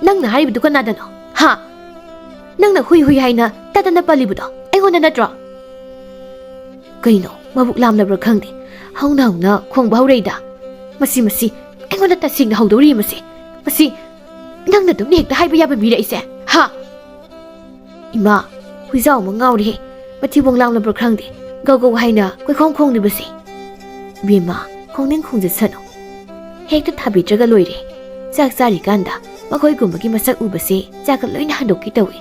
ꯅꯪꯅ ꯍꯥꯏꯔꯤꯕꯗꯨ ꯀꯅꯥꯗꯅꯣ? ꯍꯥ? ꯅꯪꯅ ꯍꯨꯏ ꯍꯨꯏ ꯍꯥꯏꯅ ꯇꯠꯇꯅ ꯄꯜꯂꯤꯕꯗꯣ ꯑꯩꯉꯣꯟꯗ ꯅꯠꯇ꯭ꯔꯣ?" ꯀꯩꯅꯣ, ꯃꯕꯨꯛ ꯂꯥꯝꯂꯕ꯭ꯔꯥ ꯈꯪꯗꯦ, ꯍꯧꯅ ꯍꯧꯅ ꯈꯣꯡꯕ ꯍꯧꯔꯛꯏꯗ꯫ "ꯃꯁꯤ, ꯃꯁꯤ, ꯑꯩꯉꯣꯟꯗ ꯇꯁꯦꯡꯅ ꯍꯧꯗꯧꯔꯤ ꯃꯁꯤ꯫ ꯃꯁꯤ ꯅꯪꯅ ꯑꯗꯨꯝ ꯍꯦꯛꯇ ꯍꯥꯏꯕ ꯌꯥꯕ ꯃꯤꯔ ꯑꯩꯁꯦ? ꯍꯥ?" "ꯏꯃꯥ, ꯍꯨꯏꯖꯥꯎ ꯑꯃ ꯉꯥꯎꯔꯦꯍꯦ꯫ ꯃꯊꯤꯕꯣꯡ ꯂꯥꯝꯂꯕ꯭ꯔꯥ ꯈꯪꯗꯦ, ꯒꯧ ꯒꯧ ꯍꯥꯏꯅ ꯀꯣꯏꯈꯣꯡ ꯈꯣꯡꯂꯤꯕꯁꯦ꯫ ꯏꯕꯦꯝꯃ, ꯈꯣꯡꯅꯤꯡ ꯈꯣꯡꯖꯠꯁꯅꯨ꯫ ꯍꯦꯛꯇ ꯊꯥꯕꯤꯗ꯭ꯔꯒ ꯂꯣꯏꯔꯦ꯫ ꯆꯥꯛ ꯆꯥꯔꯤꯀꯥꯟꯗ ꯃꯈꯣꯏꯒꯨꯝꯕꯒꯤ ꯃꯁꯛ ꯎꯕꯁꯦ ꯆꯥꯛꯀ ꯂꯣꯏꯅ ꯍꯟꯗꯣꯛꯀꯦ ꯇꯧꯏ꯫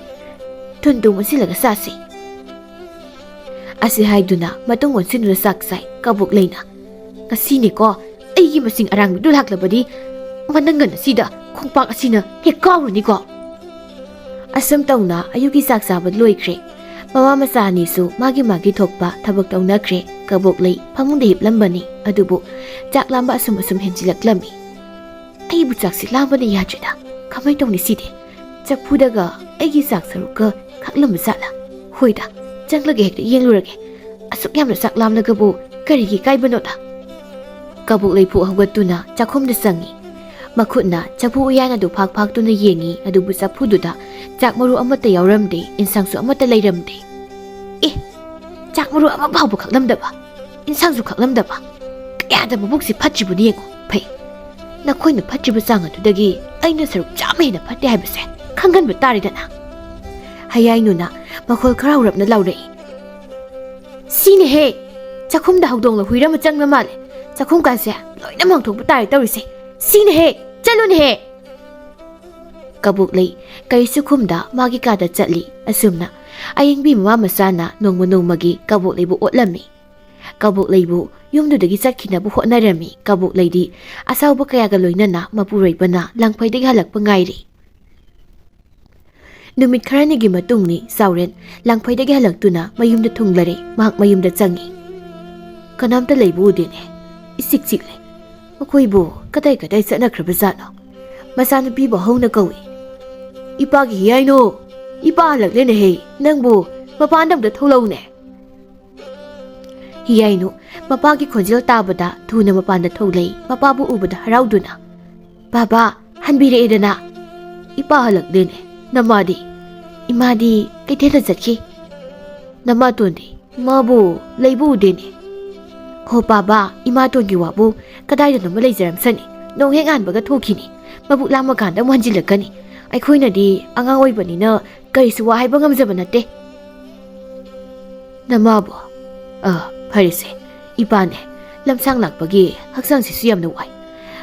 ꯊꯨꯟ ꯊꯨꯝ ꯑꯣꯟꯁꯤꯜꯂꯒ ꯆꯥꯁꯤ꯫ ꯑꯁꯤ ꯍꯥꯏꯗꯨꯅ ꯃꯇꯨꯡ ꯑꯣꯟꯁꯤꯟꯗꯨꯅ ꯆꯥꯛ ꯆꯥꯏ ꯀꯕꯣꯛ ꯂꯩꯅ꯫ "ꯉꯁꯤꯅꯦꯀꯣ ꯑꯩꯒꯤ ꯃꯁꯤꯡ ꯑꯔꯥꯡꯕꯤꯗꯨ ꯂꯥꯛꯂꯕꯗꯤ ꯃꯅꯪꯒꯟ ꯑꯁꯤꯗ ꯈꯣꯡꯄꯥꯛ ꯑꯁꯤꯅ ꯍꯦꯛ ꯀꯥꯎꯔꯅꯤꯀꯣ"꯫ ꯑꯁꯨꯝ ꯇꯧꯅ ꯑꯌꯨꯛꯀꯤ ꯆꯥꯛ ꯆꯥꯕ ꯂꯣꯏꯈ꯭ꯔꯦ꯫ ꯃꯃꯥ ꯃꯆꯥ ꯑꯅꯤꯁꯨ ꯃꯥꯒꯤ ꯃꯥꯒꯤ ꯊꯣꯛꯄ ꯊꯕꯛ ꯇꯧꯅꯈ꯭ꯔꯦ꯫ ꯀꯕꯣꯛ ꯂꯩ ꯐꯃꯨꯡꯗ ꯍꯤꯞꯂꯝꯕꯅꯤ, ꯑꯗꯨꯕꯨ ꯆꯥꯛ ꯂꯥꯝꯕ ꯑꯁꯨꯝ ꯑꯁꯨꯝ ꯍꯦꯟꯖꯤꯜꯂꯛꯂꯝꯃꯤ꯫ "ꯑꯩꯕꯨ ꯆꯥꯛꯁꯤ ꯂꯥꯝꯕꯅ ꯌꯥꯗ꯭ꯔꯦꯗ꯫ ꯀꯃꯥꯏ ꯇꯧꯅꯤ ꯁꯤꯗꯤ? ꯆꯐꯨꯗꯒ ꯑꯩꯒꯤ ꯆꯥꯛ ꯁꯔꯨꯛꯀ ꯈꯥꯛꯂꯝꯕ ꯖꯥꯠꯂ? ꯍꯣꯏꯗ, ꯆꯪꯂꯒ ꯍꯦꯛꯇ ꯌꯦꯡꯂꯨꯔꯒꯦ꯫ ꯑꯁꯨꯛ ꯌꯥꯝꯅ ꯆꯥꯛ ꯂꯥꯝꯂꯒꯕꯨ ꯀꯔꯤꯒꯤ ꯏꯀꯥꯏꯕꯅꯣꯗ?" ꯀꯕꯣꯛ ꯂꯩ ꯐꯨꯛ ꯍꯧꯒꯠꯇꯨꯅ ꯆꯥꯛꯈꯨꯝꯗ ꯆꯪꯉꯤ꯫ ꯃꯈꯨꯠꯅ ꯆꯐꯨ ꯎꯌꯥꯟ ꯑꯗꯨ ꯐꯥꯛ ꯐꯥꯛꯇꯨꯅ ꯌꯦꯡꯉꯤ, ꯑꯗꯨꯕꯨ ꯆꯐꯨꯗꯨꯗ ꯆꯥꯛ ꯃꯔꯨ ꯑꯃꯠꯇ ꯌꯥꯎꯔꯝꯗꯦ, ꯏꯟꯁꯥꯡꯁꯨ ꯑꯃꯠꯇ ꯂꯩꯔꯝꯗꯦ꯫ "ꯑꯦ, ꯆꯥꯛ ꯃꯔꯨ ꯑꯃ ꯐꯥꯎꯕ ꯈꯛꯂꯝꯗꯕ, ꯏꯟꯁꯥꯡꯁꯨ ꯈꯛꯂꯝꯗꯕ꯫ ꯀꯌꯥꯗ ꯃꯕꯨꯛꯁꯤ ꯐꯠꯇ꯭ꯔꯤꯕꯅꯣ ꯌꯦꯡꯉꯨ꯫ ꯐꯩ, ꯅꯈꯣꯏꯅ ꯐꯠꯇ꯭ꯔꯤꯕ ꯆꯥꯡ ꯑꯗꯨꯗꯒꯤ ꯑꯩꯅ ꯁꯔꯨꯛ ꯆꯥꯝꯃ ꯍꯦꯟꯅ ꯐꯠꯇꯦ ꯍꯥꯏꯕꯁꯦ ꯈꯪꯍꯟꯕ ꯇꯥꯔꯦꯗꯅ"꯫ ꯍꯌꯥꯏꯅꯨꯅ ꯃꯈꯣꯜ ꯈꯔ ꯍꯧꯔꯞꯅ ꯂꯥꯎꯔꯛꯏ꯫ "ꯁꯤꯅꯦꯍꯦ! ꯆꯥꯛꯈꯨꯝꯗ ꯍꯧꯗꯣꯡꯂ ꯍꯨꯏꯔ ꯑꯃ ꯆꯪꯕ ꯃꯥꯜꯂꯦ꯫ ꯆꯥꯛꯈꯨꯝ ꯀꯥꯁꯦ ꯂꯣꯏꯅ ꯃꯥꯡꯊꯣꯛꯄ ꯇꯥꯔꯦ ꯇꯧꯔꯤꯁꯦ꯫ ꯁꯤꯅꯦꯍꯦ! ꯆꯠꯂꯨꯅꯦꯍꯦ!" ꯀꯕꯣꯛ ꯂꯩ ꯀꯔꯤꯁꯨ ꯈꯨꯝꯗ ꯃꯥꯒꯤ ꯀꯥꯗ ꯆꯠꯂꯤ꯫ ꯑꯁꯨꯝꯅ ꯑꯌꯦꯡꯕꯤ ꯃꯃꯥ ꯃꯆꯥꯅ ꯅꯣꯡꯃ ꯅꯣꯡꯃꯒꯤ ꯀꯕꯣꯛ ꯂꯩꯕꯨ ꯑꯣꯠꯂꯝꯃꯤ꯫ ꯀꯕꯣꯛ ꯂꯩꯕꯨ ꯌꯨꯝꯗꯨꯗꯒꯤ ꯆꯠꯈꯤꯅꯕ ꯍꯣꯠꯅꯔꯝꯃꯤ꯫ ꯀꯕꯣꯛ ꯂꯩꯗꯤ ꯑꯁꯥꯎꯕ ꯀꯌꯥꯒ ꯂꯣꯏꯅꯅ ꯃꯄꯨꯔꯣꯏꯕꯅ ꯂꯥꯡꯐꯩꯗꯒꯤ ꯍꯜꯂꯛꯄ ꯉꯥꯏꯔꯤ꯫ ꯅꯨꯃꯤꯠ ꯈꯔꯅꯤꯒꯤ ꯃꯇꯨꯡꯅꯤ ꯆꯥꯎꯔꯦꯟ ꯂꯥꯡꯐꯩꯗꯒꯤ ꯍꯜꯂꯛꯇꯨꯅ ꯃꯌꯨꯝꯗ ꯊꯨꯡꯂꯔꯦ꯫ ꯃꯍꯥꯛ ꯃꯌꯨꯝꯗ ꯆꯪꯉꯤ꯫ ꯀꯅꯥꯝꯇ ꯂꯩꯕ ꯎꯗꯦꯅꯦ꯫ ꯏꯆꯤꯛ ꯆꯤꯛꯂꯦ꯫ ꯃꯈꯣꯏꯕꯨ ꯀꯗꯥꯏ ꯀꯗꯥꯏ ꯆꯠꯅꯈ꯭ꯔꯕꯖꯥꯠꯅꯣ? ꯃꯆꯥꯅꯨꯄꯤꯕꯨ ꯍꯧꯅ ꯀꯧꯏ꯫ "ꯏꯄꯥꯒꯤ ꯍꯤꯌꯥꯏꯅꯣ! ꯏꯄꯥ ꯍꯜꯂꯛꯂꯦꯅꯦꯍꯦ! ꯅꯪꯕꯨ ꯃꯄꯥꯟꯗ ꯑꯝꯇ ꯊꯣꯛꯂꯛꯎꯅꯦ!" ꯍꯤꯌꯥꯏꯅꯨ ꯃꯄꯥꯒꯤ ꯈꯣꯟꯖꯦꯜ ꯇꯥꯕꯗ ꯊꯨꯅ ꯃꯄꯥꯟꯗ ꯊꯣꯛꯂꯛꯏ꯫ ꯃꯄꯥꯕꯨ ꯎꯕꯗ ꯍꯔꯥꯎꯗꯨꯅ, "ꯕꯥꯕꯥ, ꯍꯟꯕꯤꯔꯛꯑꯦꯗꯅ!" "ꯏꯄꯥ ꯍꯜꯂꯛꯂꯦꯅꯦ꯫ ꯅꯃꯥꯗꯤ?" "ꯏꯃꯥꯗꯤ ꯀꯩꯊꯦꯜꯗ ꯆꯠꯈꯤ꯫" "ꯅꯃꯥꯇꯣꯟꯗꯤ?" "ꯃꯥꯕꯨ ꯂꯩꯕ ꯎꯗꯦꯅꯦ꯫" "ꯍꯣ ꯄꯥꯕ, ꯏꯃꯥꯇꯣꯟꯒꯤ ꯋꯥꯕꯨ ꯀꯗꯥꯏꯗꯅꯣꯃ ꯂꯩꯖꯔꯝꯁꯅꯤ꯫ ꯅꯣꯡ ꯍꯦꯛ ꯉꯥꯟꯕꯒ ꯊꯣꯛꯈꯤꯅꯤ꯫ ꯃꯕꯨꯛ ꯂꯥꯝꯃꯀꯥꯟꯗ ꯑꯃꯨꯛ ꯍꯟꯖꯤꯜꯂꯛꯀꯅꯤ꯫ ꯑꯩꯈꯣꯏꯅꯗꯤ ꯑꯉꯥꯡ ꯑꯣꯏꯕꯅꯤꯅ ꯀꯔꯤꯁꯨ ꯋꯥ ꯍꯥꯏꯕ ꯉꯝꯖꯕ ꯅꯠꯇꯦ꯫" "ꯅꯃꯥꯕꯣ? ꯑ, ꯐꯔꯦꯁꯦ꯫ ꯏꯄꯥꯅꯦ, ꯂꯝꯁꯥꯡ ꯂꯥꯛꯄꯒꯤ ꯍꯛꯆꯥꯡꯁꯤꯁꯨ ꯌꯥꯝꯅ ꯋꯥꯏ꯫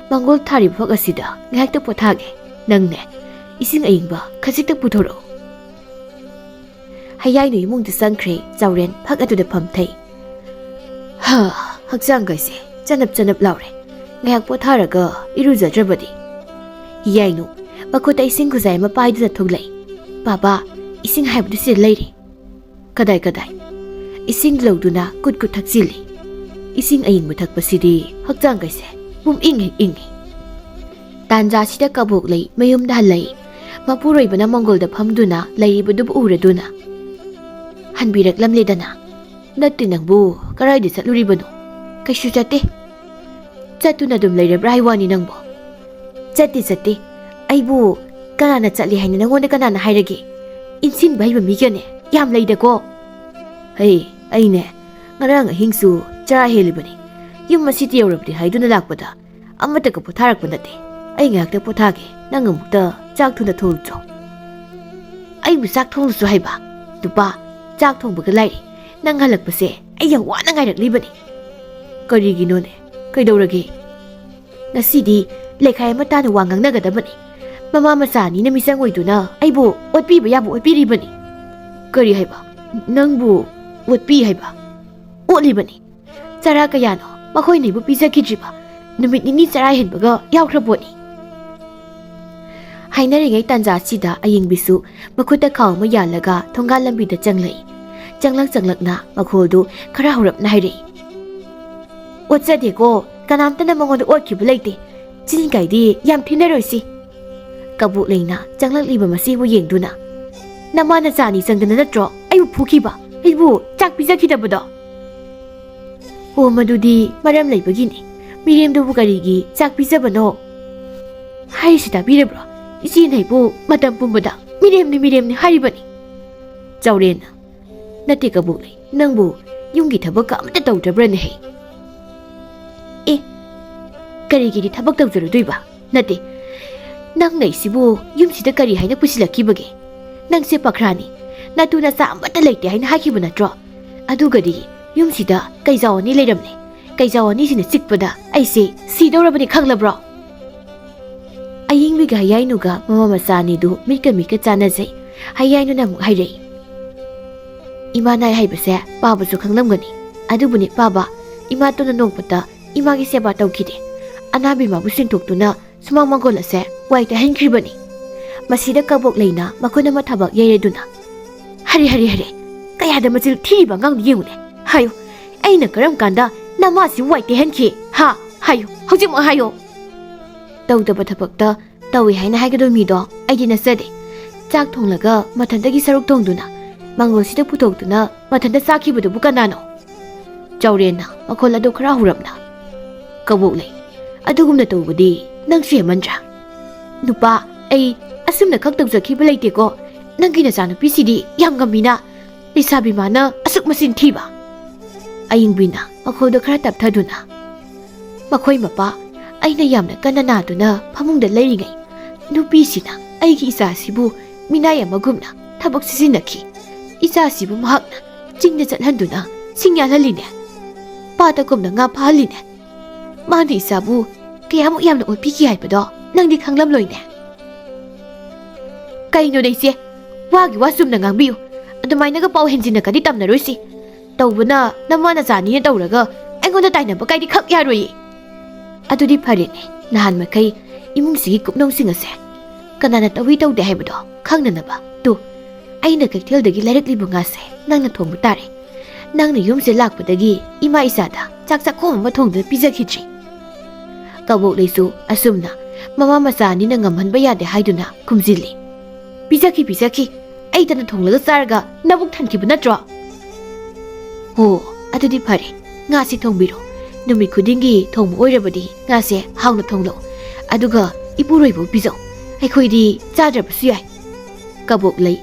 ꯃꯪꯒꯣꯜ ꯊꯥꯔꯤꯕ ꯐꯛ ꯑꯁꯤꯗ ꯉꯥꯏꯍꯥꯛꯇ ꯄꯣꯊꯥꯒꯦ꯫ ꯅꯪꯅꯦ, ꯏꯁꯤꯡ ꯑꯏꯪꯕ ꯈꯖꯤꯛꯇ ꯄꯨꯊꯣꯔꯛꯎ꯫ ꯍꯌꯥꯏꯅꯨ ꯏꯃꯨꯡꯗ ꯆꯪꯈ꯭ꯔꯦ꯫ ꯆꯥꯎꯔꯦꯟ ꯐꯛ ꯑꯗꯨꯗ ꯐꯝꯊꯩ꯫ ꯍꯥ, ꯍꯛꯆꯥꯡꯒꯁꯦ ꯆꯅꯞ ꯆꯅꯞ ꯂꯥꯎꯔꯦ꯫ ꯉꯥꯏꯍꯥꯛ ꯄꯣꯊꯥꯔꯒ ꯏꯔꯨꯖꯗ꯭ꯔꯕꯗꯤ꯫ ꯍꯌꯥꯏꯅꯨ ꯃꯈꯨꯠꯇ ꯏꯁꯤꯡ ꯈꯨꯖꯥꯏ ꯑꯃ ꯄꯥꯏꯗꯨꯅ ꯊꯣꯛꯂꯛꯏ꯫ "ꯄꯥꯕꯥ, ꯏꯁꯤꯡ ꯍꯥꯏꯕꯗꯨ ꯁꯤꯗ ꯂꯩꯔꯦ꯫" "ꯀꯗꯥꯏ, ꯀꯗꯥꯏ?" ꯏꯁꯤꯡ ꯂꯧꯗꯨꯅ ꯀꯨꯠ ꯀꯨꯠ ꯊꯛꯆꯤꯜꯂꯤ꯫ ꯏꯁꯤꯡ ꯑꯏꯪꯕ ꯊꯛꯄꯁꯤꯗꯤ ꯍꯛꯆꯥꯡꯒꯁꯦ ꯄꯨꯝ ꯏꯪ ꯍꯦꯛ ꯏꯪꯉꯤ꯫ ꯇꯥꯟꯖꯥꯁꯤꯗ ꯀꯕꯣꯛꯂꯩ ꯃꯌꯨꯝꯗ ꯍꯜꯂꯛꯏ꯫ ꯃꯄꯨꯔꯣꯏꯕꯅ ꯃꯪꯒꯣꯜꯗ ꯐꯝꯗꯨꯅ ꯂꯩꯔꯤꯕꯗꯨꯕꯨ ꯎꯔꯗꯨꯅ ꯍꯟꯕꯤꯔꯛꯂꯝꯂꯦꯗꯅ꯫ "ꯅꯠꯇꯦ, ꯅꯪꯕꯨ ꯀꯗꯥꯏꯗ ꯆꯠꯂꯨꯔꯤꯕꯅꯣ?" "ꯀꯩꯁꯨ ꯆꯠꯇꯦ꯫" "ꯆꯠꯇꯨꯅ ꯑꯗꯨꯝ ꯂꯩꯔꯕ꯭ꯔꯥ ꯍꯥꯏ ꯋꯥꯅꯤ ꯅꯪꯕꯨ?" "ꯆꯠꯇꯦ, ꯆꯠꯇꯦ꯫ ꯑꯩꯕꯨ ꯀꯅꯥꯅ ꯆꯠꯂꯤ ꯍꯥꯏꯅ ꯅꯪꯉꯣꯟꯗ ꯀꯅꯥꯅ ꯍꯥꯏꯔꯒꯦ? ꯏꯟꯁꯤꯟꯕ ꯍꯩꯕ ꯃꯤꯒꯅꯦ ꯌꯥꯝ ꯂꯩꯗꯀꯣ꯫" "ꯍꯩ, ꯑꯩꯅꯦ ꯉꯔꯥꯡ ꯑꯍꯤꯡꯁꯨ ꯆꯔꯥ ꯍꯦꯜꯂꯤꯕꯅꯤ꯫ ꯌꯨꯝ ꯑꯁꯤꯗ ꯌꯧꯔꯕꯗꯤ ꯍꯥꯏꯗꯨꯅ ꯂꯥꯛꯄꯗ ꯑꯃꯠꯇꯒ ꯄꯣꯊꯥꯔꯛꯄ ꯅꯠꯇꯦ꯫ ꯑꯩ ꯉꯥꯏꯍꯥꯛꯇ ꯄꯣꯊꯥꯒꯦ, ꯅꯪ ꯑꯃꯨꯛꯇ ꯆꯥꯛ ꯊꯨꯅ ꯊꯣꯡꯂꯨꯆꯣ꯫" "ꯑꯩꯕꯨ ꯆꯥꯛ ꯊꯣꯡꯂꯨꯆꯣ ꯍꯥꯏꯕ? ꯅꯨꯄꯥ, ꯆꯥꯛ ꯊꯣꯡꯕꯒ ꯂꯥꯏꯔꯤ, ꯅꯪ ꯍꯜꯂꯛꯄꯁꯦ ꯑꯩ ꯌꯥꯝ ꯋꯥꯅ ꯉꯥꯏꯔꯛꯂꯤꯕꯅꯤ꯫" "ꯀꯔꯤꯒꯤꯅꯣꯅꯦ? ꯀꯩꯗꯧꯔꯒꯦ?" "ꯉꯁꯤꯗꯤ ꯂꯩꯈꯥꯏ ꯑꯃ ꯇꯥꯅ ꯋꯥ ꯉꯥꯡꯅꯒꯗꯕꯅꯤ꯫ ꯃꯃꯥ ꯃꯆꯥ ꯑꯅꯤꯅ ꯃꯤꯆꯪ ꯑꯣꯏꯗꯨꯅ ꯑꯩꯕꯨ ꯑꯣꯠꯄꯤꯕ ꯌꯥꯕ ꯑꯣꯠꯄꯤꯔꯤꯕꯅꯤ꯫" "ꯀꯔꯤ ꯍꯥꯏꯕ? ꯅꯪꯕꯨ ꯑꯣꯠꯄꯤ ꯍꯥꯏꯕ?" "ꯑꯣꯠꯂꯤꯕꯅꯤ꯫ ꯆꯔꯥ ꯀꯌꯥꯅꯣ ꯃꯈꯣꯏꯅ ꯑꯩꯕꯨ ꯄꯤꯖꯈꯤꯗ꯭ꯔꯤꯕ? ꯅꯨꯃꯤꯠ ꯅꯤꯅꯤ ꯆꯔꯥ ꯍꯦꯟꯕꯒ ꯌꯥꯎꯈ꯭ꯔ ꯄꯣꯠꯅꯤ꯫" ꯍꯥꯏꯅꯔꯤꯉꯩ ꯇꯥꯟꯖꯥꯁꯤꯗ ꯑꯌꯤꯡꯕꯤꯁꯨ ꯃꯈꯨꯠꯇ ꯈꯥꯎ ꯑꯃ ꯌꯥꯜꯂꯒ ꯊꯣꯡꯒꯥꯜ ꯂꯝꯕꯤꯗ ꯆꯪꯂꯛꯏ꯫ ꯆꯪꯂꯛ ꯆꯪꯂꯛꯅ ꯃꯈꯣꯜꯗꯨ ꯈꯔ ꯍꯧꯔꯞꯅ ꯍꯥꯏꯔꯛꯏ꯫ "ꯑꯣꯠꯆꯗꯦꯀꯣ, ꯀꯅꯥꯝꯇꯅ ꯃꯉꯣꯟꯗ ꯑꯣꯠꯈꯤꯕ ꯂꯩꯇꯦ꯫ ꯆꯤꯟ ꯀꯥꯏꯗꯤ ꯌꯥꯝ ꯊꯤꯅꯔꯣꯏꯁꯤ꯫" ꯀꯕꯣꯛꯂꯩꯅ ꯆꯪꯂꯛꯂꯤꯕ ꯃꯁꯤꯕꯨ ꯌꯦꯡꯗꯨꯅ, "ꯅꯃꯥ ꯅꯆꯥ ꯑꯅꯤ ꯆꯪꯗꯅ ꯅꯠꯇ꯭ꯔꯣ ꯑꯩꯕꯨ ꯐꯨꯈꯤꯕ, ꯑꯩꯕꯨ ꯆꯥꯛ ꯄꯤꯖꯈꯤꯗꯕꯗꯣ?" "ꯑꯣ, ꯃꯗꯨꯗꯤ ꯃꯔꯝ ꯂꯩꯕꯒꯤꯅꯤ꯫ ꯃꯤꯔꯦꯝꯗꯨꯕꯨ ꯀꯔꯤꯒꯤ ꯆꯥꯛ ꯄꯤꯖꯕꯅꯣ?" "ꯍꯥꯏꯔꯤꯁꯤ ꯇꯥꯕꯤꯔꯕ꯭ꯔꯣ? ꯏꯆꯦꯅ ꯑꯩꯕꯨ ꯃꯇꯝ ꯄꯨꯝꯕꯗ ꯃꯤꯔꯦꯝꯅꯤ, ꯃꯤꯔꯦꯝꯅꯤ ꯍꯥꯏꯔꯤꯕꯅꯤ꯫" ꯆꯥꯎꯔꯦꯟꯅ, "ꯅꯠꯇꯦ ꯀꯕꯣꯛꯂꯩ, ꯅꯪꯕꯨ ꯌꯨꯝꯒꯤ ꯊꯕꯛꯀ ꯑꯃꯠꯇ ꯇꯧꯗ꯭ꯔꯕ꯭ꯔꯅꯦꯍꯦ?" "ꯑꯦ, ꯀꯔꯤꯒꯤꯗꯤ ꯊꯕꯛ ꯇꯧꯖꯔꯨꯗꯣꯏꯕ? ꯅꯠꯇꯦ, ꯅꯪꯅ ꯑꯩꯁꯤꯕꯨ ꯌꯨꯝꯁꯤꯗ ꯀꯔꯤ ꯍꯥꯏꯅ ꯄꯨꯁꯤꯜꯂꯛꯈꯤꯕꯒꯦ? ꯅꯪꯁꯦ ꯄꯈ꯭ꯔꯥꯅꯤ, ꯅꯇꯨ ꯅꯆꯥ ꯑꯃꯠꯇ ꯂꯩꯇꯦ ꯍꯥꯏꯅ ꯍꯥꯏꯈꯤꯕ ꯅꯠꯇ꯭ꯔꯣ? ꯑꯗꯨꯒꯗꯤ ꯌꯨꯝꯁꯤꯗ ꯀꯩꯖꯥꯎ ꯑꯅꯤ ꯂꯩꯔꯝꯂꯦ, ꯀꯩꯖꯥꯎ ꯑꯅꯤꯁꯤꯅ ꯆꯤꯛꯄꯗ ꯑꯩꯁꯦ ꯁꯤꯗꯧꯔꯕꯅꯤ, ꯈꯪꯂꯕ꯭ꯔꯣ?" ꯑꯌꯤꯡꯕꯤꯒ ꯍꯌꯥꯏꯅꯨꯒ ꯃꯃꯥ ꯃꯆꯥ ꯑꯅꯤꯗꯨ ꯃꯤꯠꯀ ꯃꯤꯠꯀ ꯆꯥꯟꯅꯖꯩ꯫ ꯍꯌꯥꯏꯅꯨꯅ ꯑꯃꯨꯛ ꯍꯥꯏꯔꯛꯏ, "ꯏꯃꯥ ꯅꯥꯏ ꯍꯥꯏꯕꯁꯦ ꯄꯥꯕꯁꯨ ꯈꯪꯂꯝꯒꯅꯤ꯫ ꯑꯗꯨꯕꯨꯅꯦ ꯄꯥꯕ, ꯏꯃꯥꯇꯣꯟꯅ ꯅꯣꯡꯃꯇ ꯏꯃꯥꯒꯤ ꯁꯦꯕꯥ ꯇꯧꯈꯤꯗꯦ꯫ ꯑꯅꯥꯕ ꯏꯃꯥꯕꯨ ꯁꯤꯟꯊꯣꯛꯇꯨꯅ ꯁꯨꯃꯥꯡ ꯃꯥꯡꯒꯣꯜ ꯑꯁꯦ ꯋꯥꯏ ꯇꯩꯍꯟꯈ꯭ꯔꯤꯕꯅꯤ꯫" ꯃꯁꯤꯗ ꯀꯕꯣꯛ ꯂꯩꯅ ꯃꯈꯨꯠ ꯑꯃ ꯊꯕꯛ ꯌꯩꯔꯗꯨꯅ, "ꯍꯔꯦ, ꯍꯔꯦ, ꯍꯔꯦ! ꯀꯌꯥꯗ ꯃꯆꯤꯜ ꯊꯤꯔꯤꯕ ꯑꯉꯥꯡꯅꯣ ꯌꯦꯡꯉꯨꯅꯦ꯫ ꯍꯥꯏꯌꯨ, ꯑꯩꯅ ꯀꯔꯝ ꯀꯥꯟꯗ ꯅꯃꯥꯁꯤ ꯋꯥꯏ ꯇꯩꯍꯟꯈꯤ? ꯍꯥ? ꯍꯥꯏꯌꯨ, ꯍꯧꯖꯤꯛꯃꯛ ꯍꯥꯏꯌꯨ!" ꯇꯧꯗꯕ ꯊꯕꯛꯇ ꯇꯧꯏ ꯍꯥꯏꯅ ꯍꯥꯏꯒꯗꯧ ꯃꯤꯗꯣ ꯑꯩꯗꯤ ꯅꯠꯆꯗꯦ꯫ ꯆꯥꯛ ꯊꯣꯡꯂꯒ ꯃꯊꯟꯇꯒꯤ ꯁꯔꯨꯛ ꯊꯣꯡꯗꯨꯅ ꯃꯥꯡꯒꯣꯜꯁꯤꯗ ꯄꯨꯊꯣꯛꯇꯨꯅ ꯃꯊꯟꯇ ꯆꯥꯈꯤꯕꯗꯨꯕꯨ ꯀꯅꯥꯅꯣ? ꯆꯥꯎꯔꯦꯟꯅ ꯃꯈꯣꯜ ꯑꯗꯨ ꯈꯔ ꯍꯧꯔꯞꯅ, "ꯀꯕꯣꯛꯂꯩ, ꯑꯗꯨꯒꯨꯝꯅ ꯇꯧꯕꯗꯤ ꯅꯪꯁꯨ ꯍꯦꯟꯃꯟꯗ꯭ꯔꯥ? ꯅꯨꯄꯥ, ꯑꯩ ꯑꯁꯨꯝꯅ ꯈꯛ ꯇꯧꯖꯈꯤꯕ ꯂꯩꯇꯦꯀꯣ꯫ ꯅꯪꯒꯤ ꯅꯆꯥꯅꯨꯄꯤꯁꯤꯗꯤ ꯌꯥꯝ ꯉꯝꯃꯤꯅ꯫ ꯂꯩꯁꯥꯕꯤ ꯃꯥꯅ ꯑꯁꯨꯛ ꯃꯆꯤꯟ ꯊꯤꯕ!" ꯑꯌꯤꯡꯕꯤꯅ ꯃꯈꯣꯜꯗꯣ ꯈꯔ ꯇꯞꯊꯗꯨꯅ, "ꯃꯈꯣꯏ ꯃꯄꯥ, ꯑꯩꯅ ꯌꯥꯝꯅ ꯀꯟꯅ ꯅꯥꯗꯨꯅ ꯐꯃꯨꯡꯗ ꯂꯩꯔꯤꯉꯩ, ꯅꯨꯄꯤꯁꯤꯅ ꯑꯩꯒꯤ ꯏꯆꯥꯁꯤꯕꯨ ꯃꯤꯅꯥꯏ ꯑꯃꯒꯨꯝꯅ ꯊꯕꯛ ꯁꯤꯖꯤꯟꯅꯈꯤ꯫ ꯏꯆꯥꯁꯤꯕꯨ ꯃꯍꯥꯛꯅ ꯆꯤꯡꯗ ꯆꯠꯍꯟꯗꯨꯅ ꯁꯤꯡ ꯌꯥꯜꯍꯜꯂꯤꯅꯦ꯫ ꯄꯥꯠꯇ ꯀꯨꯝꯅ ꯉꯥ ꯐꯥꯍꯜꯂꯤꯅꯦ꯫ ꯃꯥꯅ ꯏꯆꯥꯕꯨ ꯀꯌꯥꯃꯨꯛ ꯌꯥꯝꯅ ꯑꯣꯠꯄꯤꯈꯤ ꯍꯥꯏꯕꯗꯣ ꯅꯪꯗꯤ ꯈꯪꯂꯝꯂꯣꯏꯅꯦ꯫" "ꯀꯩꯅꯣꯗ ꯏꯆꯦ, ꯋꯥꯒꯤ ꯋꯥ ꯆꯨꯝꯅ ꯉꯥꯡꯕꯤꯌꯨ꯫ ꯑꯗꯨꯃꯥꯏꯅꯒ ꯄꯥꯎ ꯍꯦꯟꯖꯤꯟꯅꯒꯗꯤ ꯇꯝꯅꯔꯣꯏꯁꯤ꯫ ꯇꯧꯕꯅ ꯅꯃꯥ ꯅꯆꯥꯅꯤꯅ ꯇꯧꯔꯒ ꯑꯩꯉꯣꯟꯗ ꯇꯥꯏꯅꯕ ꯀꯥꯏꯗꯤ ꯈꯛ ꯌꯥꯔꯣꯏꯌꯦ꯫" "ꯑꯗꯨꯗꯤ ꯐꯔꯦꯅꯦ, ꯅꯍꯥꯟ ꯃꯈꯩ ꯏꯃꯨꯡꯁꯤꯒꯤ ꯀꯨꯞꯅꯣꯝꯁꯤꯡ ꯑꯁꯦ ꯀꯅꯥꯅ ꯇꯧꯏ ꯇꯧꯗꯦ ꯍꯥꯏꯕꯗꯣ ꯈꯪꯅꯅꯕ꯫ ꯇꯨ, ꯑꯩꯅ ꯀꯩꯊꯦꯜꯗꯒꯤ ꯂꯩꯔꯛꯂꯤꯕ ꯉꯥꯁꯦ ꯅꯪꯅ ꯊꯣꯡꯕ ꯇꯥꯔꯦ꯫ ꯅꯪꯅ ꯌꯨꯝꯁꯦ ꯂꯥꯛꯄꯗꯒꯤ ꯏꯃꯥ ꯏꯆꯥꯗ ꯆꯥꯛ ꯆꯥꯛꯈꯣꯝ ꯑꯃ ꯊꯣꯡꯗꯨꯅ ꯄꯤꯖꯈꯤꯗ꯭ꯔꯤ꯫" ꯀꯕꯣꯛꯂꯩꯁꯨ ꯑꯁꯨꯝꯅ ꯃꯃꯥ ꯃꯆꯥ ꯑꯅꯤꯅ ꯉꯝꯍꯟꯕ ꯌꯥꯗꯦ ꯍꯥꯏꯗꯨꯅ ꯈꯨꯝꯖꯤꯜꯂꯤ꯫ "ꯄꯤꯖꯈꯤ, ꯄꯤꯖꯈꯤ꯫ ꯑꯩꯇꯅ ꯊꯣꯡꯂꯒ ꯆꯥꯔꯒ ꯅꯕꯨꯛ ꯊꯟꯈꯤꯕ ꯅꯠꯇ꯭ꯔꯣ?" "ꯍꯣ, ꯑꯗꯨꯗꯤ ꯐꯔꯦ꯫ ꯉꯥꯁꯤ ꯊꯣꯡꯕꯤꯔꯣ꯫ ꯅꯨꯃꯤꯠ ꯈꯨꯗꯤꯡꯒꯤ ꯊꯣꯡꯕ ꯑꯣꯏꯔꯕꯗꯤ ꯉꯥꯁꯦ ꯍꯥꯎꯅ ꯊꯣꯡꯂꯣ꯫ ꯑꯗꯨꯒ ꯏꯄꯨꯔꯣꯏꯕꯕꯨ ꯄꯤꯖꯧ꯫ ꯑꯩꯈꯣꯏꯗꯤ ꯆꯥꯗ꯭ꯔꯕꯁꯨ ꯌꯥꯏ꯫" ꯀꯕꯣꯛꯂꯩ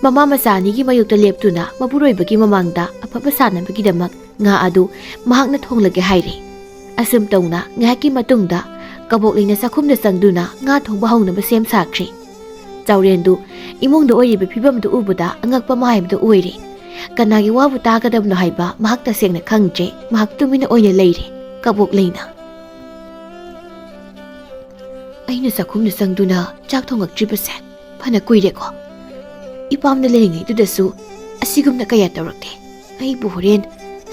ꯃꯃꯥ ꯃꯆꯥ ꯑꯅꯤꯒꯤ ꯃꯥꯌꯣꯛꯇ ꯂꯦꯞꯇꯨꯅ ꯃꯄꯨꯔꯣꯏꯕꯒꯤ ꯃꯃꯥꯡꯗ ꯑꯐꯕ ꯁꯥꯅꯕꯒꯤꯗꯃꯛ ꯉꯥ ꯑꯗꯨ ꯃꯍꯥꯛꯅ ꯊꯣꯡꯂꯒꯦ ꯍꯥꯏꯔꯦ꯫ ꯑꯁꯨꯝ ꯇꯧꯅ ꯉꯥꯏꯍꯥꯛꯀꯤ ꯃꯇꯨꯡꯗ ꯀꯕꯣꯛꯂꯩꯅ ꯆꯥꯛꯈꯨꯝꯗ ꯆꯪꯗꯨꯅ ꯉꯥ ꯊꯣꯡꯕ ꯍꯧꯅꯕ ꯁꯦꯝ ꯁꯥꯈ꯭ꯔꯦ꯫ ꯆꯥꯎꯔꯦꯟꯗꯨ ꯏꯃꯨꯡꯗ ꯑꯣꯏꯔꯤꯕ ꯐꯤꯕꯝꯗꯨ ꯎꯕꯗ ꯑꯉꯛꯄ ꯑꯃ ꯍꯥꯏꯕꯗꯨ ꯑꯣꯏꯔꯦ꯫ ꯀꯅꯥꯒꯤ ꯋꯥꯕꯨ ꯇꯥꯒꯗꯕꯅꯣ ꯍꯥꯏꯕ ꯃꯍꯥꯛ ꯇꯁꯦꯡꯅ ꯈꯪꯗ꯭ꯔꯦ꯫ ꯃꯍꯥꯛ ꯇꯨꯃꯤꯟꯅ ꯑꯣꯏꯅ ꯂꯩꯔꯦ꯫ ꯀꯕꯣꯛ ꯂꯩꯅ, ꯑꯩꯅ ꯆꯥꯛꯈꯨꯝꯗ ꯆꯪꯗꯨꯅ ꯆꯥꯛ ꯊꯣꯡꯉꯛꯇ꯭ꯔꯤꯕꯁꯦ ꯐꯅ ꯀꯨꯏꯔꯦꯀꯣ꯫ ꯏꯄꯥꯝꯗ ꯂꯩꯔꯤꯉꯩꯗꯨꯗꯁꯨ ꯑꯁꯤꯒꯨꯝꯅ ꯀꯌꯥ ꯇꯧꯔꯛꯇꯦ꯫ ꯑꯩꯕꯨ ꯍꯣꯔꯦꯟ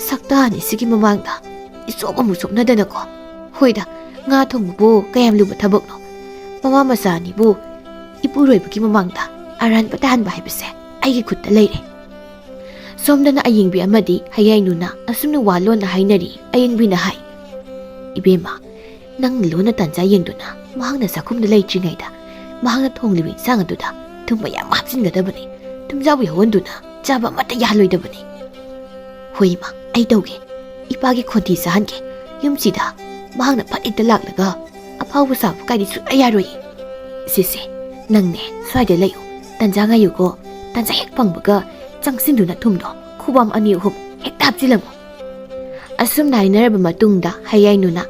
ꯁꯛꯇꯥ ꯑꯅꯤꯁꯤꯒꯤ ꯃꯃꯥꯡꯗ ꯏꯆꯣꯞ ꯑꯃꯨꯛ ꯆꯣꯞꯅꯗꯅꯀꯣ꯫ ꯍꯣꯏꯗ, ꯉꯥ ꯊꯣꯡꯕꯕꯨ ꯀꯌꯥꯝ ꯂꯨꯕ ꯊꯕꯛꯅꯣ? ꯃꯃꯥ ꯃꯆꯥ ꯑꯅꯤꯕꯨ ꯏꯄꯨꯔꯣꯏꯕꯒꯤ ꯃꯃꯥꯡꯗ ꯑꯔꯥꯟꯕ ꯇꯥꯍꯟꯕ ꯍꯥꯏꯕꯁꯦ ꯑꯩꯒꯤ ꯈꯨꯠꯇ ꯂꯩꯔꯦ꯫ ꯁꯣꯝꯗꯅ ꯑꯌꯦꯡꯕꯤ ꯑꯃꯗꯤ ꯍꯌꯥꯏꯅꯨꯅ ꯑꯁꯨꯝꯅ ꯋꯥ ꯂꯣꯟꯅ ꯍꯥꯏꯅꯔꯤ꯫ ꯑꯌꯦꯡꯕꯤꯅ ꯍꯥꯏ, "ꯏꯕꯦꯝꯃ, ꯅꯪꯅ ꯂꯣꯟꯅ ꯇꯥꯟꯖꯥ ꯌꯦꯡꯗꯨꯅ ꯃꯍꯥꯛꯅ ꯆꯥꯛꯈꯨꯝꯗ ꯂꯩꯇ꯭ꯔꯤꯉꯩꯗ ꯃꯍꯥꯛꯅ ꯊꯣꯡꯂꯤꯕ ꯏꯟꯁꯥꯡ ꯑꯗꯨꯗ ꯊꯨꯝ ꯃꯌꯥꯝ ꯍꯥꯞꯆꯤꯟꯒꯗꯕꯅꯤ꯫ ꯊꯨꯝꯖꯥꯎ ꯌꯥꯎꯍꯟꯗꯨꯅ ꯆꯥꯕ ꯑꯃꯠꯇ ꯌꯥꯍꯜꯂꯣꯏꯗꯕꯅꯤ꯫" "ꯍꯣꯏ ꯏꯃꯥ, ꯑꯩ ꯇꯧꯒꯦ꯫ ꯏꯄꯥꯒꯤ ꯈꯣꯟꯊꯤ ꯆꯥꯍꯟꯒꯦ꯫ ꯌꯨꯝꯁꯤꯗ ꯃꯍꯥꯛꯅ ꯐꯠ ꯍꯦꯛꯇ ꯂꯥꯛꯂꯒ ꯑꯐꯥꯎꯕ ꯁꯥꯕ ꯀꯥꯏꯗꯤ ꯁꯨꯡꯌꯥ ꯌꯥꯔꯣꯏꯌꯦ꯫ ꯁꯤꯁꯦ, ꯅꯪꯅꯦ ꯁ꯭ꯋꯥꯏꯗ ꯂꯩꯌꯨ꯫ ꯇꯟꯖꯥ ꯉꯥꯏꯌꯨꯀꯣ꯫ ꯇꯟꯖꯥ ꯍꯦꯛ ꯐꯪꯕꯒ ꯆꯪꯁꯤꯟꯗꯨꯅ ꯊꯨꯝꯗꯣ ꯈꯨꯕꯥꯝ ꯑꯅꯤ ꯑꯍꯨꯝ ꯍꯦꯛꯇ ꯍꯥꯞꯆꯤꯜꯂꯝꯃꯨ꯫" ꯑꯁꯨꯝꯅ ꯍꯥꯏꯅꯔꯕ ꯃꯇꯨꯡꯗ ꯍꯌꯥꯏꯅꯨꯅ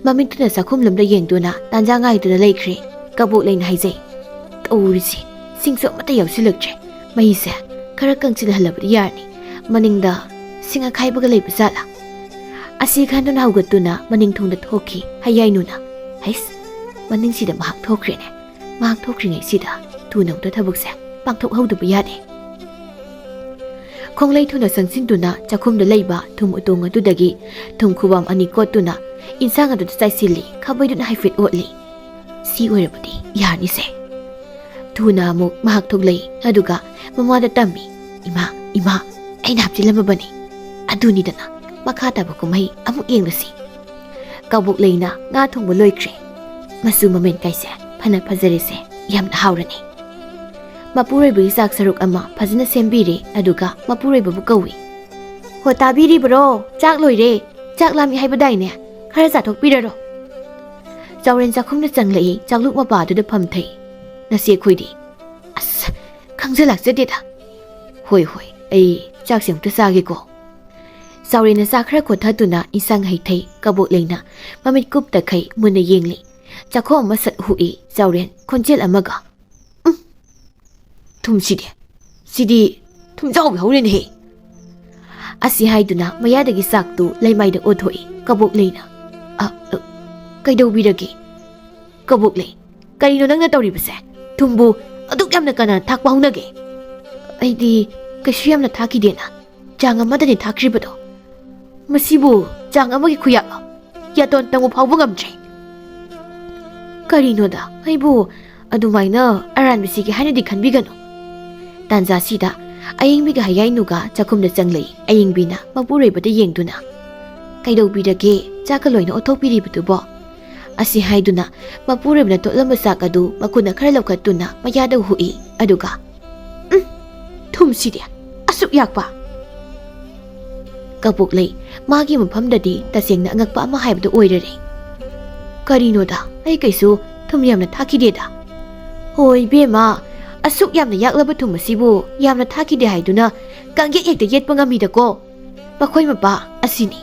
ꯃꯃꯤꯠꯇꯨꯅ ꯆꯥꯛꯈꯨꯝꯂꯣꯝꯗ ꯌꯦꯡꯗꯨꯅ ꯇꯥꯟꯖꯥ ꯉꯥꯏꯗꯨꯅ ꯂꯩꯈ꯭ꯔꯦ꯫ ꯀꯕꯣꯛ ꯂꯩꯅ ꯍꯥꯏꯖꯩ, "ꯇꯧꯔꯤꯁꯦ, ꯁꯤꯡꯁꯨ ꯑꯃꯠꯇ ꯌꯥꯎꯁꯤꯜꯂꯛꯇ꯭ꯔꯦ꯫ ꯃꯩꯁꯦ ꯈꯔ ꯀꯪꯁꯤꯜꯍꯜꯂꯕꯗꯤ ꯌꯥꯔꯅꯤ꯫ ꯃꯅꯤꯡꯗ ꯁꯤꯡ ꯑꯈꯥꯏꯕꯒ ꯂꯩꯕ ꯖꯥꯠꯂꯥ?" ꯑꯁꯤ ꯈꯟꯗꯨꯅ ꯍꯧꯒꯠꯇꯨꯅ ꯃꯅꯤꯡ ꯊꯣꯡꯗ ꯊꯣꯛꯈꯤ ꯍꯌꯥꯏꯅꯨꯅ꯫ "ꯍꯩꯁ, ꯃꯅꯤꯡꯁꯤꯗ ꯃꯍꯥꯛ ꯊꯣꯛꯈ꯭ꯔꯦꯅꯦ꯫ ꯃꯍꯥꯛ ꯊꯣꯛꯈ꯭ꯔꯤꯉꯩꯁꯤꯗ ꯊꯨꯅ ꯑꯃꯨꯛꯇ ꯊꯕꯛꯁꯦ ꯄꯥꯡꯊꯣꯛꯍꯧꯗꯕ ꯌꯥꯗꯦ꯫" ꯈꯣꯡꯂꯩ ꯊꯨꯅ ꯆꯪꯁꯤꯟꯗꯨꯅ ꯆꯥꯛꯈꯨꯝꯗ ꯂꯩꯕ ꯊꯨꯝ ꯎꯇꯣꯡ ꯑꯗꯨꯗꯒꯤ ꯊꯨꯝ ꯈꯨꯕꯥꯝ ꯑꯅꯤ ꯀꯣꯠꯇꯨꯅ ꯏꯟꯁꯥꯡ ꯑꯗꯨꯗ ꯆꯥꯏꯁꯤꯜꯂꯤ꯫ ꯈꯥꯕꯩꯗꯨꯅ ꯍꯥꯏꯐꯦꯠ ꯑꯣꯠꯂꯤ꯫ "ꯁꯤ ꯑꯣꯏꯔꯕꯗꯤ ꯌꯥꯔꯅꯤꯁꯦ꯫" ꯊꯨꯅ ꯑꯃꯨꯛ ꯃꯍꯥꯛ ꯊꯣꯛꯂꯛꯏ꯫ ꯑꯗꯨꯒ ꯃꯃꯥꯗ ꯇꯝꯃꯤ, "ꯏꯃꯥ, ꯏꯃꯥ, ꯑꯩꯅ ꯍꯥꯞꯆꯤꯜꯂꯝꯃꯕꯅꯤ꯫ ꯑꯗꯨꯅꯤꯗꯅ, ꯃꯈꯥ ꯇꯥꯕ ꯀꯨꯝꯍꯩ ꯑꯃꯨꯛ ꯌꯦꯡꯂꯁꯤ꯫" ꯀꯕꯣꯛ ꯂꯩꯅ ꯉꯥ ꯊꯣꯡꯕ ꯂꯣꯏꯈ꯭ꯔꯦ꯫ ꯃꯆꯨ ꯃꯃꯦꯟ ꯀꯥꯏꯁꯦ ꯐꯅ ꯐꯖꯔꯦꯁꯦ꯫ ꯌꯥꯝꯅ ꯍꯥꯎꯔꯅꯤ꯫ ꯃꯄꯨꯔꯣꯏꯕꯒꯤ ꯆꯥꯛ ꯁꯔꯨꯛ ꯑꯃ ꯐꯖꯅ ꯁꯦꯝꯕꯤꯔꯦ꯫ ꯑꯗꯨꯒ ꯃꯄꯨꯔꯣꯏꯕꯕꯨ ꯀꯧꯏ꯫ "ꯍꯣ, ꯇꯥꯕꯤꯔꯤꯕ꯭ꯔꯣ? ꯆꯥꯛ ꯂꯣꯏꯔꯦ꯫ ꯆꯥꯛ ꯂꯥꯝꯃꯤ ꯍꯥꯏꯕꯗꯥꯏꯅꯦ? ꯈꯔ ꯆꯥꯊꯣꯛꯄꯤꯔꯔꯣ꯫" ꯆꯥꯎꯔꯦꯟ ꯆꯥꯛꯈꯨꯝꯗ ꯆꯪꯂꯛꯏ꯫ ꯆꯥꯛꯂꯨꯛ ꯃꯄꯥ ꯑꯗꯨꯗ ꯐꯝꯊꯩ꯫ "ꯅꯆꯦ ꯑꯩꯈꯣꯏꯗꯤ?" "ꯑꯁ, ꯈꯪꯖ ꯂꯥꯛꯆꯗꯦꯗ꯫" "ꯍꯣꯏ, ꯍꯣꯏ, ꯑꯩ ꯆꯥꯛꯁꯦ ꯑꯃꯨꯛꯇ ꯆꯥꯒꯦꯀꯣ꯫" ꯆꯥꯎꯔꯦꯟꯅ ꯆꯥꯛ ꯈꯔ ꯈꯣꯊꯗꯨꯅ ꯏꯟꯁꯥꯡ ꯍꯩꯊꯩ꯫ ꯀꯕꯣꯛ ꯂꯩꯅ ꯃꯃꯤꯠ ꯀꯨꯞꯇꯈꯩ ꯃꯨꯟꯅ ꯌꯦꯡꯂꯤ꯫ ꯆꯥꯛꯈꯣꯝ ꯑꯃ ꯁꯠ ꯍꯨꯛꯏ꯫ ꯆꯥꯎꯔꯦꯟ ꯈꯣꯟꯖꯦꯜ ꯑꯃꯒ, "ꯎꯝ, ꯊꯨꯝꯁꯤꯗꯤ, ꯁꯤꯗꯤ ꯊꯨꯝꯖꯥꯎ ꯌꯥꯎꯔꯦꯅꯦꯍꯦ꯫" ꯑꯁꯤ ꯍꯥꯏꯗꯨꯅ ꯃꯌꯥꯗꯒꯤ ꯆꯥꯛꯇꯨ ꯂꯩꯃꯥꯏꯗ ꯑꯣꯊꯣꯛꯏ꯫ ꯀꯕꯣꯛꯂꯩꯅ, "ꯑ, ꯑ, ꯀꯩꯗꯧꯕꯤꯔꯒꯦ? ꯀꯕꯣꯛꯂꯩ, ꯀꯔꯤꯅꯣ ꯅꯪꯅ ꯇꯧꯔꯤꯕꯁꯦ? ꯊꯨꯝꯕꯨ ꯑꯗꯨꯛ ꯌꯥꯝꯅ ꯀꯅꯥꯅ ꯊꯥꯛꯄ ꯍꯧꯅꯒꯦ?" "ꯑꯩꯗꯤ ꯀꯩꯁꯨ ꯌꯥꯝꯅ ꯊꯥꯛꯈꯤꯗꯦꯅ, ꯆꯥꯡ ꯑꯃꯗꯅꯤ ꯊꯥꯛꯈ꯭ꯔꯤꯕꯗꯣ꯫ ꯃꯁꯤꯕꯨ ꯆꯥꯡ ꯑꯃꯒꯤ ꯈꯨꯌꯥꯛꯂꯣ? ꯌꯥꯇꯣꯟ ꯇꯪꯕ ꯐꯥꯎꯕ ꯉꯝꯗ꯭ꯔꯦ꯫" "ꯀꯔꯤꯅꯣꯗ, ꯑꯩꯕꯨ ꯑꯗꯨꯃꯥꯏꯅ ꯑꯔꯥꯟꯕꯁꯤꯒꯦ ꯍꯥꯏꯅꯗꯤ ꯈꯟꯕꯤꯒꯅꯨ꯫" ꯇꯥꯟꯖꯥꯁꯤꯗ ꯑꯌꯤꯡꯕꯤꯒ ꯍꯌꯥꯏꯅꯨꯒ ꯆꯥꯛꯈꯨꯝꯗ ꯆꯪꯂꯛꯏ꯫ ꯑꯌꯤꯡꯕꯤꯅ ꯃꯄꯨꯔꯣꯏꯕꯗ ꯌꯦꯡꯗꯨꯅ, "ꯀꯩꯗꯧꯕꯤꯔꯒꯦ? ꯆꯥꯛꯀ ꯂꯣꯏꯅ ꯑꯣꯠꯊꯣꯛꯄꯤꯔꯤꯕꯗꯨꯕꯣ?" ꯑꯁꯤ ꯍꯥꯏꯗꯨꯅ ꯃꯄꯨꯔꯣꯏꯕꯅ ꯇꯣꯠꯂꯝꯕ ꯆꯥꯛ ꯑꯗꯨ ꯃꯈꯨꯠꯅ ꯈꯔ ꯂꯧꯈꯠꯇꯨꯅ ꯃꯌꯥꯗ ꯍꯨꯛꯏ꯫ ꯑꯗꯨꯒ, "ꯎꯝ, ꯊꯨꯝꯁꯤꯗꯤ ꯑꯁꯨꯛ ꯌꯥꯛꯄ!" ꯀꯕꯣꯛꯂꯩ ꯃꯥꯒꯤ ꯃꯐꯝꯗꯗꯤ ꯇꯁꯦꯡꯅ ꯑꯉꯛꯄ ꯑꯃ ꯍꯥꯏꯕꯗꯨ ꯑꯣꯏꯔꯔꯦ꯫ "ꯀꯔꯤꯅꯣꯗ, ꯑꯩ ꯀꯩꯁꯨ ꯊꯨꯝ ꯌꯥꯝꯅ ꯊꯥꯛꯈꯤꯗꯦꯗ꯫" "ꯍꯣꯏ ꯏꯕꯦꯝꯃ, ꯑꯁꯨꯛ ꯌꯥꯝꯅ ꯌꯥꯛꯂꯕ ꯊꯨꯝ ꯑꯁꯤꯕꯨ ꯌꯥꯝꯅ ꯊꯥꯛꯈꯤꯗꯦ ꯍꯥꯏꯗꯨꯅ ꯀꯥꯡꯌꯦꯠ ꯍꯦꯛꯇ ꯌꯦꯠꯄ ꯉꯝꯃꯤꯗꯀꯣ꯫ ꯃꯈꯣꯏ ꯃꯄꯥ ꯑꯁꯤꯅꯤ,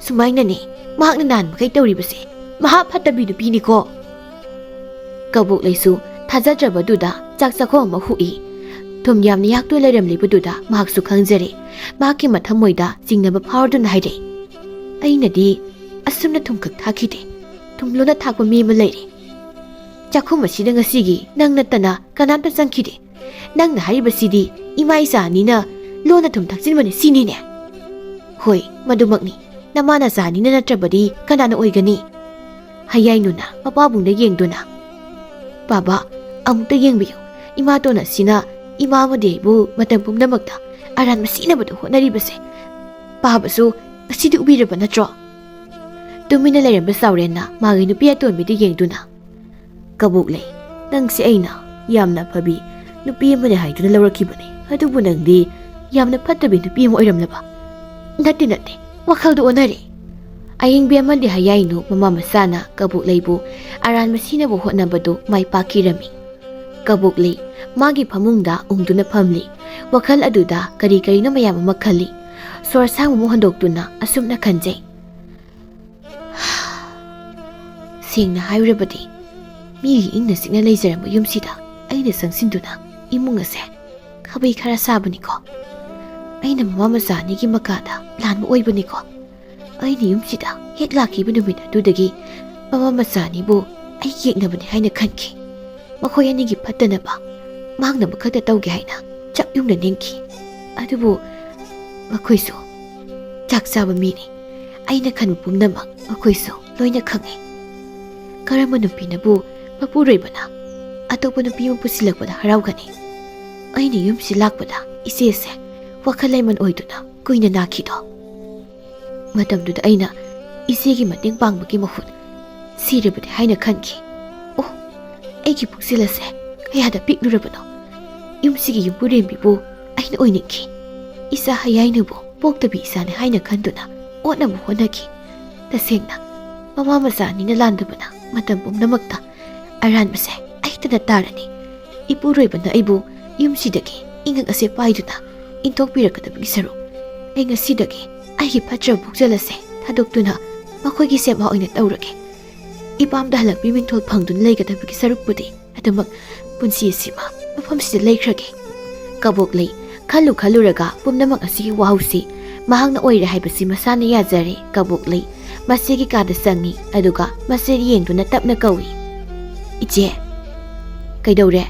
ꯁꯨꯃꯥꯏꯅꯅꯤ ꯃꯍꯥꯛꯅ ꯅꯍꯥꯟ ꯃꯈꯩ ꯇꯧꯔꯤꯕꯁꯦ꯫ ꯃꯍꯥꯛ ꯐꯠꯇꯕꯤ ꯅꯨꯄꯤꯅꯤꯀꯣ꯫" ꯀꯕꯣꯛꯂꯩꯁꯨ ꯊꯥꯖꯗ꯭ꯔꯕꯗꯨꯗ ꯆꯥꯛ ꯆꯥꯛꯈꯣꯝ ꯑꯃ ꯍꯨꯛꯏ꯫ ꯊꯨꯝ ꯌꯥꯝꯅ ꯌꯥꯛꯇꯨꯅ ꯂꯩꯔꯝꯂꯤꯕꯗꯨꯗ ꯃꯍꯥꯛꯁꯨ ꯈꯪꯖꯔꯦ꯫ ꯃꯍꯥꯛꯀꯤ ꯃꯊꯃꯣꯏꯗ ꯆꯤꯡꯅꯕ ꯐꯥꯎꯔꯗꯨꯅ ꯍꯥꯏꯔꯛꯏ, "ꯑꯩꯅꯗꯤ ꯑꯁꯨꯝꯅ ꯊꯨꯝꯈꯛ ꯊꯥꯛꯈꯤꯗꯦ, ꯊꯨꯝ ꯂꯣꯟꯅ ꯊꯥꯛꯄ ꯃꯤ ꯑꯃ ꯂꯩꯔꯦ꯫ ꯆꯥꯛꯈꯨꯝ ꯑꯁꯤꯗ ꯉꯁꯤꯒꯤ ꯅꯪ ꯅꯠꯇꯅ ꯀꯅꯥꯝꯇ ꯆꯪꯈꯤꯗꯦ꯫ ꯅꯪꯅ ꯍꯥꯏꯔꯤꯕꯁꯤꯗꯤ ꯏꯃꯥ ꯏꯆꯥ ꯑꯅꯤꯅ ꯂꯣꯟꯅ ꯊꯨꯝ ꯊꯛꯆꯤꯟꯕꯅꯤ ꯁꯤꯅꯤꯅꯦ?" "ꯍꯣꯏ, ꯃꯗꯨꯃꯛꯅꯤ꯫ ꯅꯃꯥ ꯅꯆꯥ ꯑꯅꯤꯅ ꯅꯠꯇ꯭ꯔꯕꯗꯤ ꯀꯅꯥꯅ ꯑꯣꯏꯒꯅꯤ?" ꯍꯌꯥꯏꯅꯨꯅ ꯃꯄꯥꯕꯨꯡꯗ ꯌꯦꯡꯗꯨꯅ, "ꯕꯥꯕꯥ, ꯑꯃꯨꯛꯇ ꯌꯦꯡꯕꯤꯌꯨ꯫ ꯏꯃꯥꯇꯣꯟ ꯑꯁꯤꯅ ꯏꯃꯥ ꯑꯃꯗꯤ ꯑꯩꯕꯨ ꯃꯇꯝ ꯄꯨꯝꯅꯃꯛꯇ ꯑꯔꯥꯟꯕ ꯁꯤꯅꯕꯗ ꯍꯣꯠꯅꯔꯤꯕꯁꯦ ꯄꯥꯕꯁꯨ ꯉꯁꯤꯗꯤ ꯎꯕꯤꯔꯕ ꯅꯠꯇ꯭ꯔꯣ?" ꯇꯨꯃꯤꯟꯅ ꯂꯩꯔꯝꯕ ꯆꯥꯎꯔꯦꯟꯅ ꯃꯥꯒꯤ ꯅꯨꯄꯤ ꯑꯇꯣꯟꯕꯤꯗ ꯌꯦꯡꯗꯨꯅ, "ꯀꯕꯣꯛꯂꯩ, ꯅꯪꯁꯦ ꯑꯩꯅ ꯌꯥꯝꯅ ꯑꯐꯕꯤ ꯅꯨꯄꯤ ꯑꯃꯅꯤ ꯍꯥꯏꯗꯨꯅ ꯂꯧꯔꯛꯈꯤꯕꯅꯤ, ꯑꯗꯨꯕꯨ ꯅꯪꯗꯤ ꯌꯥꯝꯅ ꯐꯠꯇꯕꯤ ꯅꯨꯄꯤ ꯑꯃ ꯑꯣꯏꯔꯝꯂꯕ꯫ ꯅꯠꯇꯦ, ꯅꯠꯇꯦ, ꯋꯥꯈꯜꯗꯨ ꯑꯣꯟꯅꯔꯦ꯫" ꯑꯌꯤꯡꯕꯤ ꯑꯃꯗꯤ ꯍꯌꯥꯏꯅꯨ ꯃꯃꯥ ꯃꯆꯥꯅ ꯀꯕꯣꯛꯂꯩꯕꯨ ꯑꯔꯥꯟꯕ ꯁꯤꯅꯕ ꯍꯣꯠꯅꯕꯗꯨ ꯃꯥꯏ ꯄꯥꯛꯈꯤꯔꯝꯃꯤ꯫ ꯀꯕꯣꯛꯂꯩ ꯃꯥꯒꯤ ꯐꯃꯨꯡꯗ ꯎꯪꯗꯨꯅ ꯐꯝꯂꯤ꯫ ꯋꯥꯈꯜ ꯑꯗꯨꯗ ꯀꯔꯤ ꯀꯔꯤꯅꯣ ꯃꯌꯥꯝ ꯑꯃ ꯈꯜꯂꯤ꯫ ꯁꯣꯔ ꯁꯥꯡꯕ ꯑꯃ ꯍꯣꯟꯗꯣꯛꯇꯨꯅ ꯑꯁꯨꯝꯅ ꯈꯟꯖꯩ, "ꯁꯦꯡꯅ ꯍꯥꯏꯔꯕꯗꯤ, ꯃꯤꯒꯤ ꯏꯪꯅ ꯆꯤꯛꯅ ꯂꯩꯖꯔꯝꯕ ꯌꯨꯝꯁꯤꯗ ꯑꯩꯅ ꯆꯪꯁꯤꯟꯗꯨꯅ ꯏꯃꯨꯡ ꯑꯁꯦ ꯈꯥꯕꯩ ꯈꯔ ꯁꯥꯕꯅꯤꯀꯣ꯫ ꯑꯩꯅ ꯃꯃꯥ ꯃꯆꯥ ꯑꯅꯤꯒꯤ ꯃꯀꯥꯗ ꯂꯥꯟꯕ ꯑꯣꯏꯕꯅꯤꯀꯣ꯫ ꯑꯩꯅ ꯌꯨꯝꯁꯤꯗ ꯍꯦꯛ ꯂꯥꯛꯈꯤꯕ ꯅꯨꯃꯤꯠ ꯑꯗꯨꯗꯒꯤ ꯃꯃꯥ ꯃꯆꯥ ꯑꯅꯤꯕꯨ ꯑꯩ ꯌꯦꯛꯅꯕꯅꯤ ꯍꯥꯏꯅ ꯈꯟꯈꯤ꯫ ꯃꯈꯣꯏ ꯑꯅꯤꯒꯤ ꯐꯠꯇꯅꯕ, ꯃꯥꯡꯅꯕ ꯈꯛꯇ ꯇꯧꯒꯦ ꯍꯥꯏꯅ ꯆꯞ ꯌꯨꯡꯅ ꯅꯤꯡꯈꯤ꯫ ꯑꯗꯨꯕꯨ ꯃꯈꯣꯏꯁꯨ ꯆꯥꯛ ꯆꯥꯕ ꯃꯤꯅꯤ꯫ ꯑꯩꯅ ꯈꯟꯕ ꯄꯨꯝꯅꯃꯛ ꯃꯈꯣꯏꯁꯨ ꯂꯣꯏꯅ ꯈꯪꯏ꯫ ꯀꯔꯝꯕ ꯅꯨꯄꯤꯅꯕꯨ ꯃꯄꯨꯔꯣꯏꯕꯅ ꯑꯇꯣꯞꯄ ꯅꯨꯄꯤ ꯑꯃ ꯄꯨꯁꯤꯜꯂꯛꯄꯗ ꯍꯔꯥꯎꯒꯅꯤ? ꯑꯩꯅ ꯌꯨꯝꯁꯤ ꯂꯥꯛꯄꯗ ꯏꯆꯦꯁꯦ ꯋꯥꯈꯜ ꯂꯩꯃꯟ ꯑꯣꯏꯗꯨꯅ ꯀꯨꯏꯅ ꯅꯥꯈꯤꯗꯣ꯫ ꯃꯇꯝꯗꯨꯗ ꯑꯩꯅ ꯏꯆꯦꯒꯤ ꯃꯇꯦꯡ ꯄꯥꯡꯕꯒꯤ ꯃꯍꯨꯠ ꯁꯤꯔꯕꯗꯤ ꯍꯥꯏꯅ ꯈꯟꯈꯤ꯫ ꯑꯣ, ꯑꯩꯒꯤ ꯄꯨꯛꯆꯦꯜ ꯑꯁꯦ ꯀꯌꯥꯗ ꯄꯤꯛꯂꯨꯔꯕꯅꯣ! ꯌꯨꯝꯁꯤꯒꯤ ꯌꯨꯝꯕꯨꯔꯦꯝꯕꯤꯕꯨ ꯑꯩꯅ ꯑꯣꯏꯅꯤꯡꯈꯤ꯫ ꯏꯆꯥ ꯍꯌꯥꯏꯅꯕꯨ ꯄꯣꯛꯇꯕꯤ ꯏꯆꯥꯅꯤ ꯍꯥꯏꯅ ꯈꯟꯗꯨꯅ ꯍꯣꯠꯅꯕ ꯍꯣꯠꯅꯈꯤ꯫ ꯇꯁꯦꯡꯅ, ꯃꯃꯥ ꯃꯆꯥ ꯑꯅꯤꯅ ꯂꯥꯟꯗꯕꯅ ꯃꯇꯝ ꯄꯨꯝꯅꯃꯛꯇ ꯑꯔꯥꯟꯕꯁꯦ ꯑꯩꯇꯅ ꯇꯥꯔꯅꯤ꯫ ꯏꯄꯨꯔꯣꯏꯕꯅ ꯑꯩꯕꯨ ꯌꯨꯝꯁꯤꯗꯒꯤ ꯏꯉꯛ ꯑꯁꯦ ꯄꯥꯏꯗꯨꯅ ꯏꯟꯊꯣꯛꯄꯤꯔꯛꯀꯗꯕꯒꯤ ꯁꯔꯨꯛ, ꯑꯩ ꯉꯁꯤꯗꯒꯤ ꯑꯩꯒꯤ ꯐꯠꯇ꯭ꯔꯕ ꯄꯨꯛꯆꯦꯜ ꯑꯁꯦ ꯊꯥꯗꯣꯛꯇꯨꯅ ꯃꯈꯣꯏꯒꯤ ꯁꯦꯕꯥ ꯑꯣꯏꯅ ꯇꯧꯔꯒꯦ꯫ ꯏꯄꯥꯝꯗ ꯍꯜꯂꯛꯄꯤ ꯃꯤꯡꯊꯣꯜ ꯐꯪꯗꯨꯅ ꯂꯩꯒꯗꯕꯒꯤ ꯁꯔꯨꯛꯄꯨꯗꯤ ꯑꯗꯨꯃꯛ ꯄꯨꯟꯁꯤ ꯑꯁꯤꯃ ꯃꯐꯝꯁꯤꯗ ꯂꯩꯈ꯭ꯔꯒꯦ꯫ ꯀꯕꯣꯛꯂꯩ ꯈꯜꯂꯨ ꯈꯜꯂꯨꯔꯒ ꯄꯨꯝꯅꯃꯛ ꯑꯁꯤꯒꯤ ꯋꯥꯍꯧꯁꯤ ꯃꯍꯥꯛꯅ ꯑꯣꯏꯔꯦ ꯍꯥꯏꯕꯁꯤ ꯃꯁꯥꯅ ꯌꯥꯖꯔꯦ꯫ ꯀꯕꯣꯛꯂꯩ ꯃꯆꯦꯒꯤ ꯀꯥꯗ ꯆꯪꯉꯤ, ꯑꯗꯨꯒ ꯃꯆꯦ ꯌꯦꯡꯗꯨꯅ ꯇꯞꯅ ꯀꯧꯏ, "ꯏꯆꯦ!" "ꯀꯩꯗꯧꯔꯦ?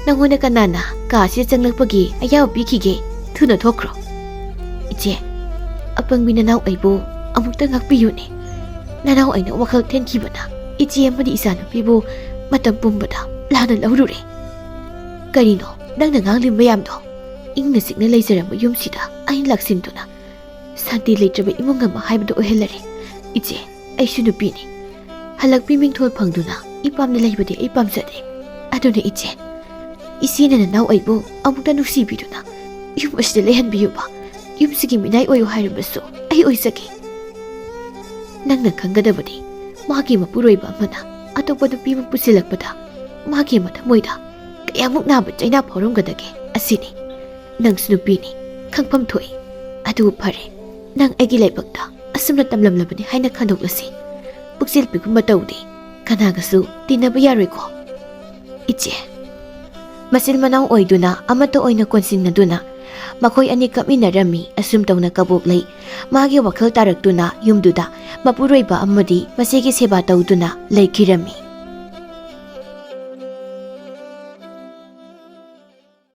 ꯅꯪꯉꯣꯟꯗ ꯀꯅꯥꯅ ꯀꯥ ꯑꯁꯤꯗ ꯆꯪꯂꯛꯄꯒꯤ ꯑꯌꯥꯕ ꯄꯤꯈꯤꯒꯦ? ꯊꯨꯅ ꯊꯣꯛꯈ꯭ꯔꯣ!" "ꯏꯆꯦ, ꯑꯄꯪꯕꯤ ꯅꯅꯥꯎ ꯑꯩꯕꯨ ꯑꯃꯨꯛꯇ ꯉꯥꯛꯄꯤꯌꯨꯅꯦ꯫ ꯅꯅꯥꯎ ꯑꯩꯅ ꯋꯥꯈꯜ ꯊꯦꯟꯈꯤꯕꯅ ꯏꯆꯦ ꯑꯃꯗꯤ ꯏꯆꯥꯅꯨꯄꯤꯕꯨ ꯃꯇꯝ ꯄꯨꯝꯕꯗ ꯂꯥꯟꯅ ꯂꯧꯔꯨꯔꯦ꯫ ꯀꯔꯤꯅꯣ ꯅꯪꯅ ꯉꯥꯡꯂꯤ ꯃꯌꯥꯝꯗꯣ? ꯏꯪꯅ ꯆꯤꯛꯅ ꯂꯩꯖꯔꯝꯕ ꯌꯨꯝꯁꯤꯗ ꯑꯩꯅ ꯂꯥꯛꯁꯤꯟꯗꯨꯅ ꯁꯥꯟꯇꯤ ꯂꯩꯇ꯭ꯔꯕ ꯏꯃꯨꯡ ꯑꯃ ꯍꯥꯏꯕꯗꯨ ꯑꯣꯏꯍꯜꯂꯔꯦ꯫ ꯏꯆꯦ, ꯑꯩꯁꯨ ꯅꯨꯄꯤꯅꯤ꯫ ꯍꯜꯂꯛꯄꯤ ꯃꯤꯡꯊꯣꯜ ꯐꯪꯗꯨꯅ ꯏꯄꯥꯝꯗ ꯂꯩꯕꯗꯤ ꯑꯩ ꯄꯥꯝꯖꯗꯦ꯫ ꯑꯗꯨꯅ ꯏꯆꯦ, ꯏꯆꯦꯅ ꯅꯅꯥꯎ ꯑꯩꯕꯨ ꯑꯃꯨꯛꯇ ꯅꯨꯡꯁꯤꯕꯤꯗꯨꯅ ꯌꯨꯝ ꯑꯁꯤꯗ ꯂꯩꯍꯟꯕꯤꯌꯨꯕ꯫ ꯌꯨꯝꯁꯤꯒꯤ ꯃꯤꯅꯥꯏ ꯑꯣꯏꯌꯨ ꯍꯥꯏꯔꯕꯁꯨ ꯑꯩ ꯑꯣꯏꯖꯒꯦ꯫ ꯅꯪꯅ ꯈꯪꯒꯗꯕꯗꯤ, ꯃꯥꯒꯤ ꯃꯄꯨꯔꯣꯏꯕ ꯑꯃꯅ ꯑꯇꯣꯞꯄ ꯅꯨꯄꯤ ꯑꯃ ꯄꯨꯁꯤꯜꯂꯛꯄꯗ ꯃꯥꯒꯤ ꯃꯊꯃꯣꯏꯗ ꯀꯌꯥꯃꯨꯛ ꯅꯥꯕ ꯆꯩꯅꯥ ꯐꯥꯎꯔꯝꯒꯗꯒꯦ ꯑꯁꯤꯅꯤ꯫ ꯅꯪꯁꯨ ꯅꯨꯄꯤꯅꯤ, ꯈꯪꯐꯝ ꯊꯣꯛꯏ꯫ ꯑꯗꯨꯕꯨ ꯐꯔꯦ, ꯅꯪ ꯑꯩꯒꯤ ꯂꯥꯏꯕꯛꯇ ꯑꯁꯨꯝꯅ ꯇꯝꯂꯝꯂꯕꯅꯤ ꯍꯥꯏꯅ ꯈꯟꯗꯣꯛꯂꯁꯤ꯫ ꯄꯨꯛꯆꯦꯜ ꯄꯤꯛꯄ ꯃꯇꯧꯗꯤ ꯀꯅꯥꯒꯁꯨ ꯇꯤꯟꯅꯕ ꯌꯥꯔꯣꯏꯀꯣ?" "ꯏꯆꯦ!" ꯃꯆꯤꯟ ꯃꯅꯥꯎ ꯑꯣꯏꯗꯨꯅ ꯑꯃꯠꯇ ꯑꯣꯏꯅ ꯀꯣꯟꯁꯤꯟꯅꯗꯨꯅ ꯃꯈꯣꯏ ꯑꯅꯤ ꯀꯞꯃꯤꯟꯅꯔꯝꯃꯤ꯫ ꯑꯁꯨꯝ ꯇꯧꯅ ꯀꯕꯣꯛꯂꯩ ꯃꯥꯒꯤ ꯋꯥꯈꯜ ꯇꯥꯔꯛꯇꯨꯅ ꯌꯨꯝꯗꯨꯗ ꯃꯄꯨꯔꯣꯏꯕ ꯑꯃꯗꯤ ꯃꯆꯦꯒꯤ ꯁꯦꯕꯥ ꯇꯧꯗꯨꯅ ꯂꯩꯈꯤꯔꯝꯃꯤ꯫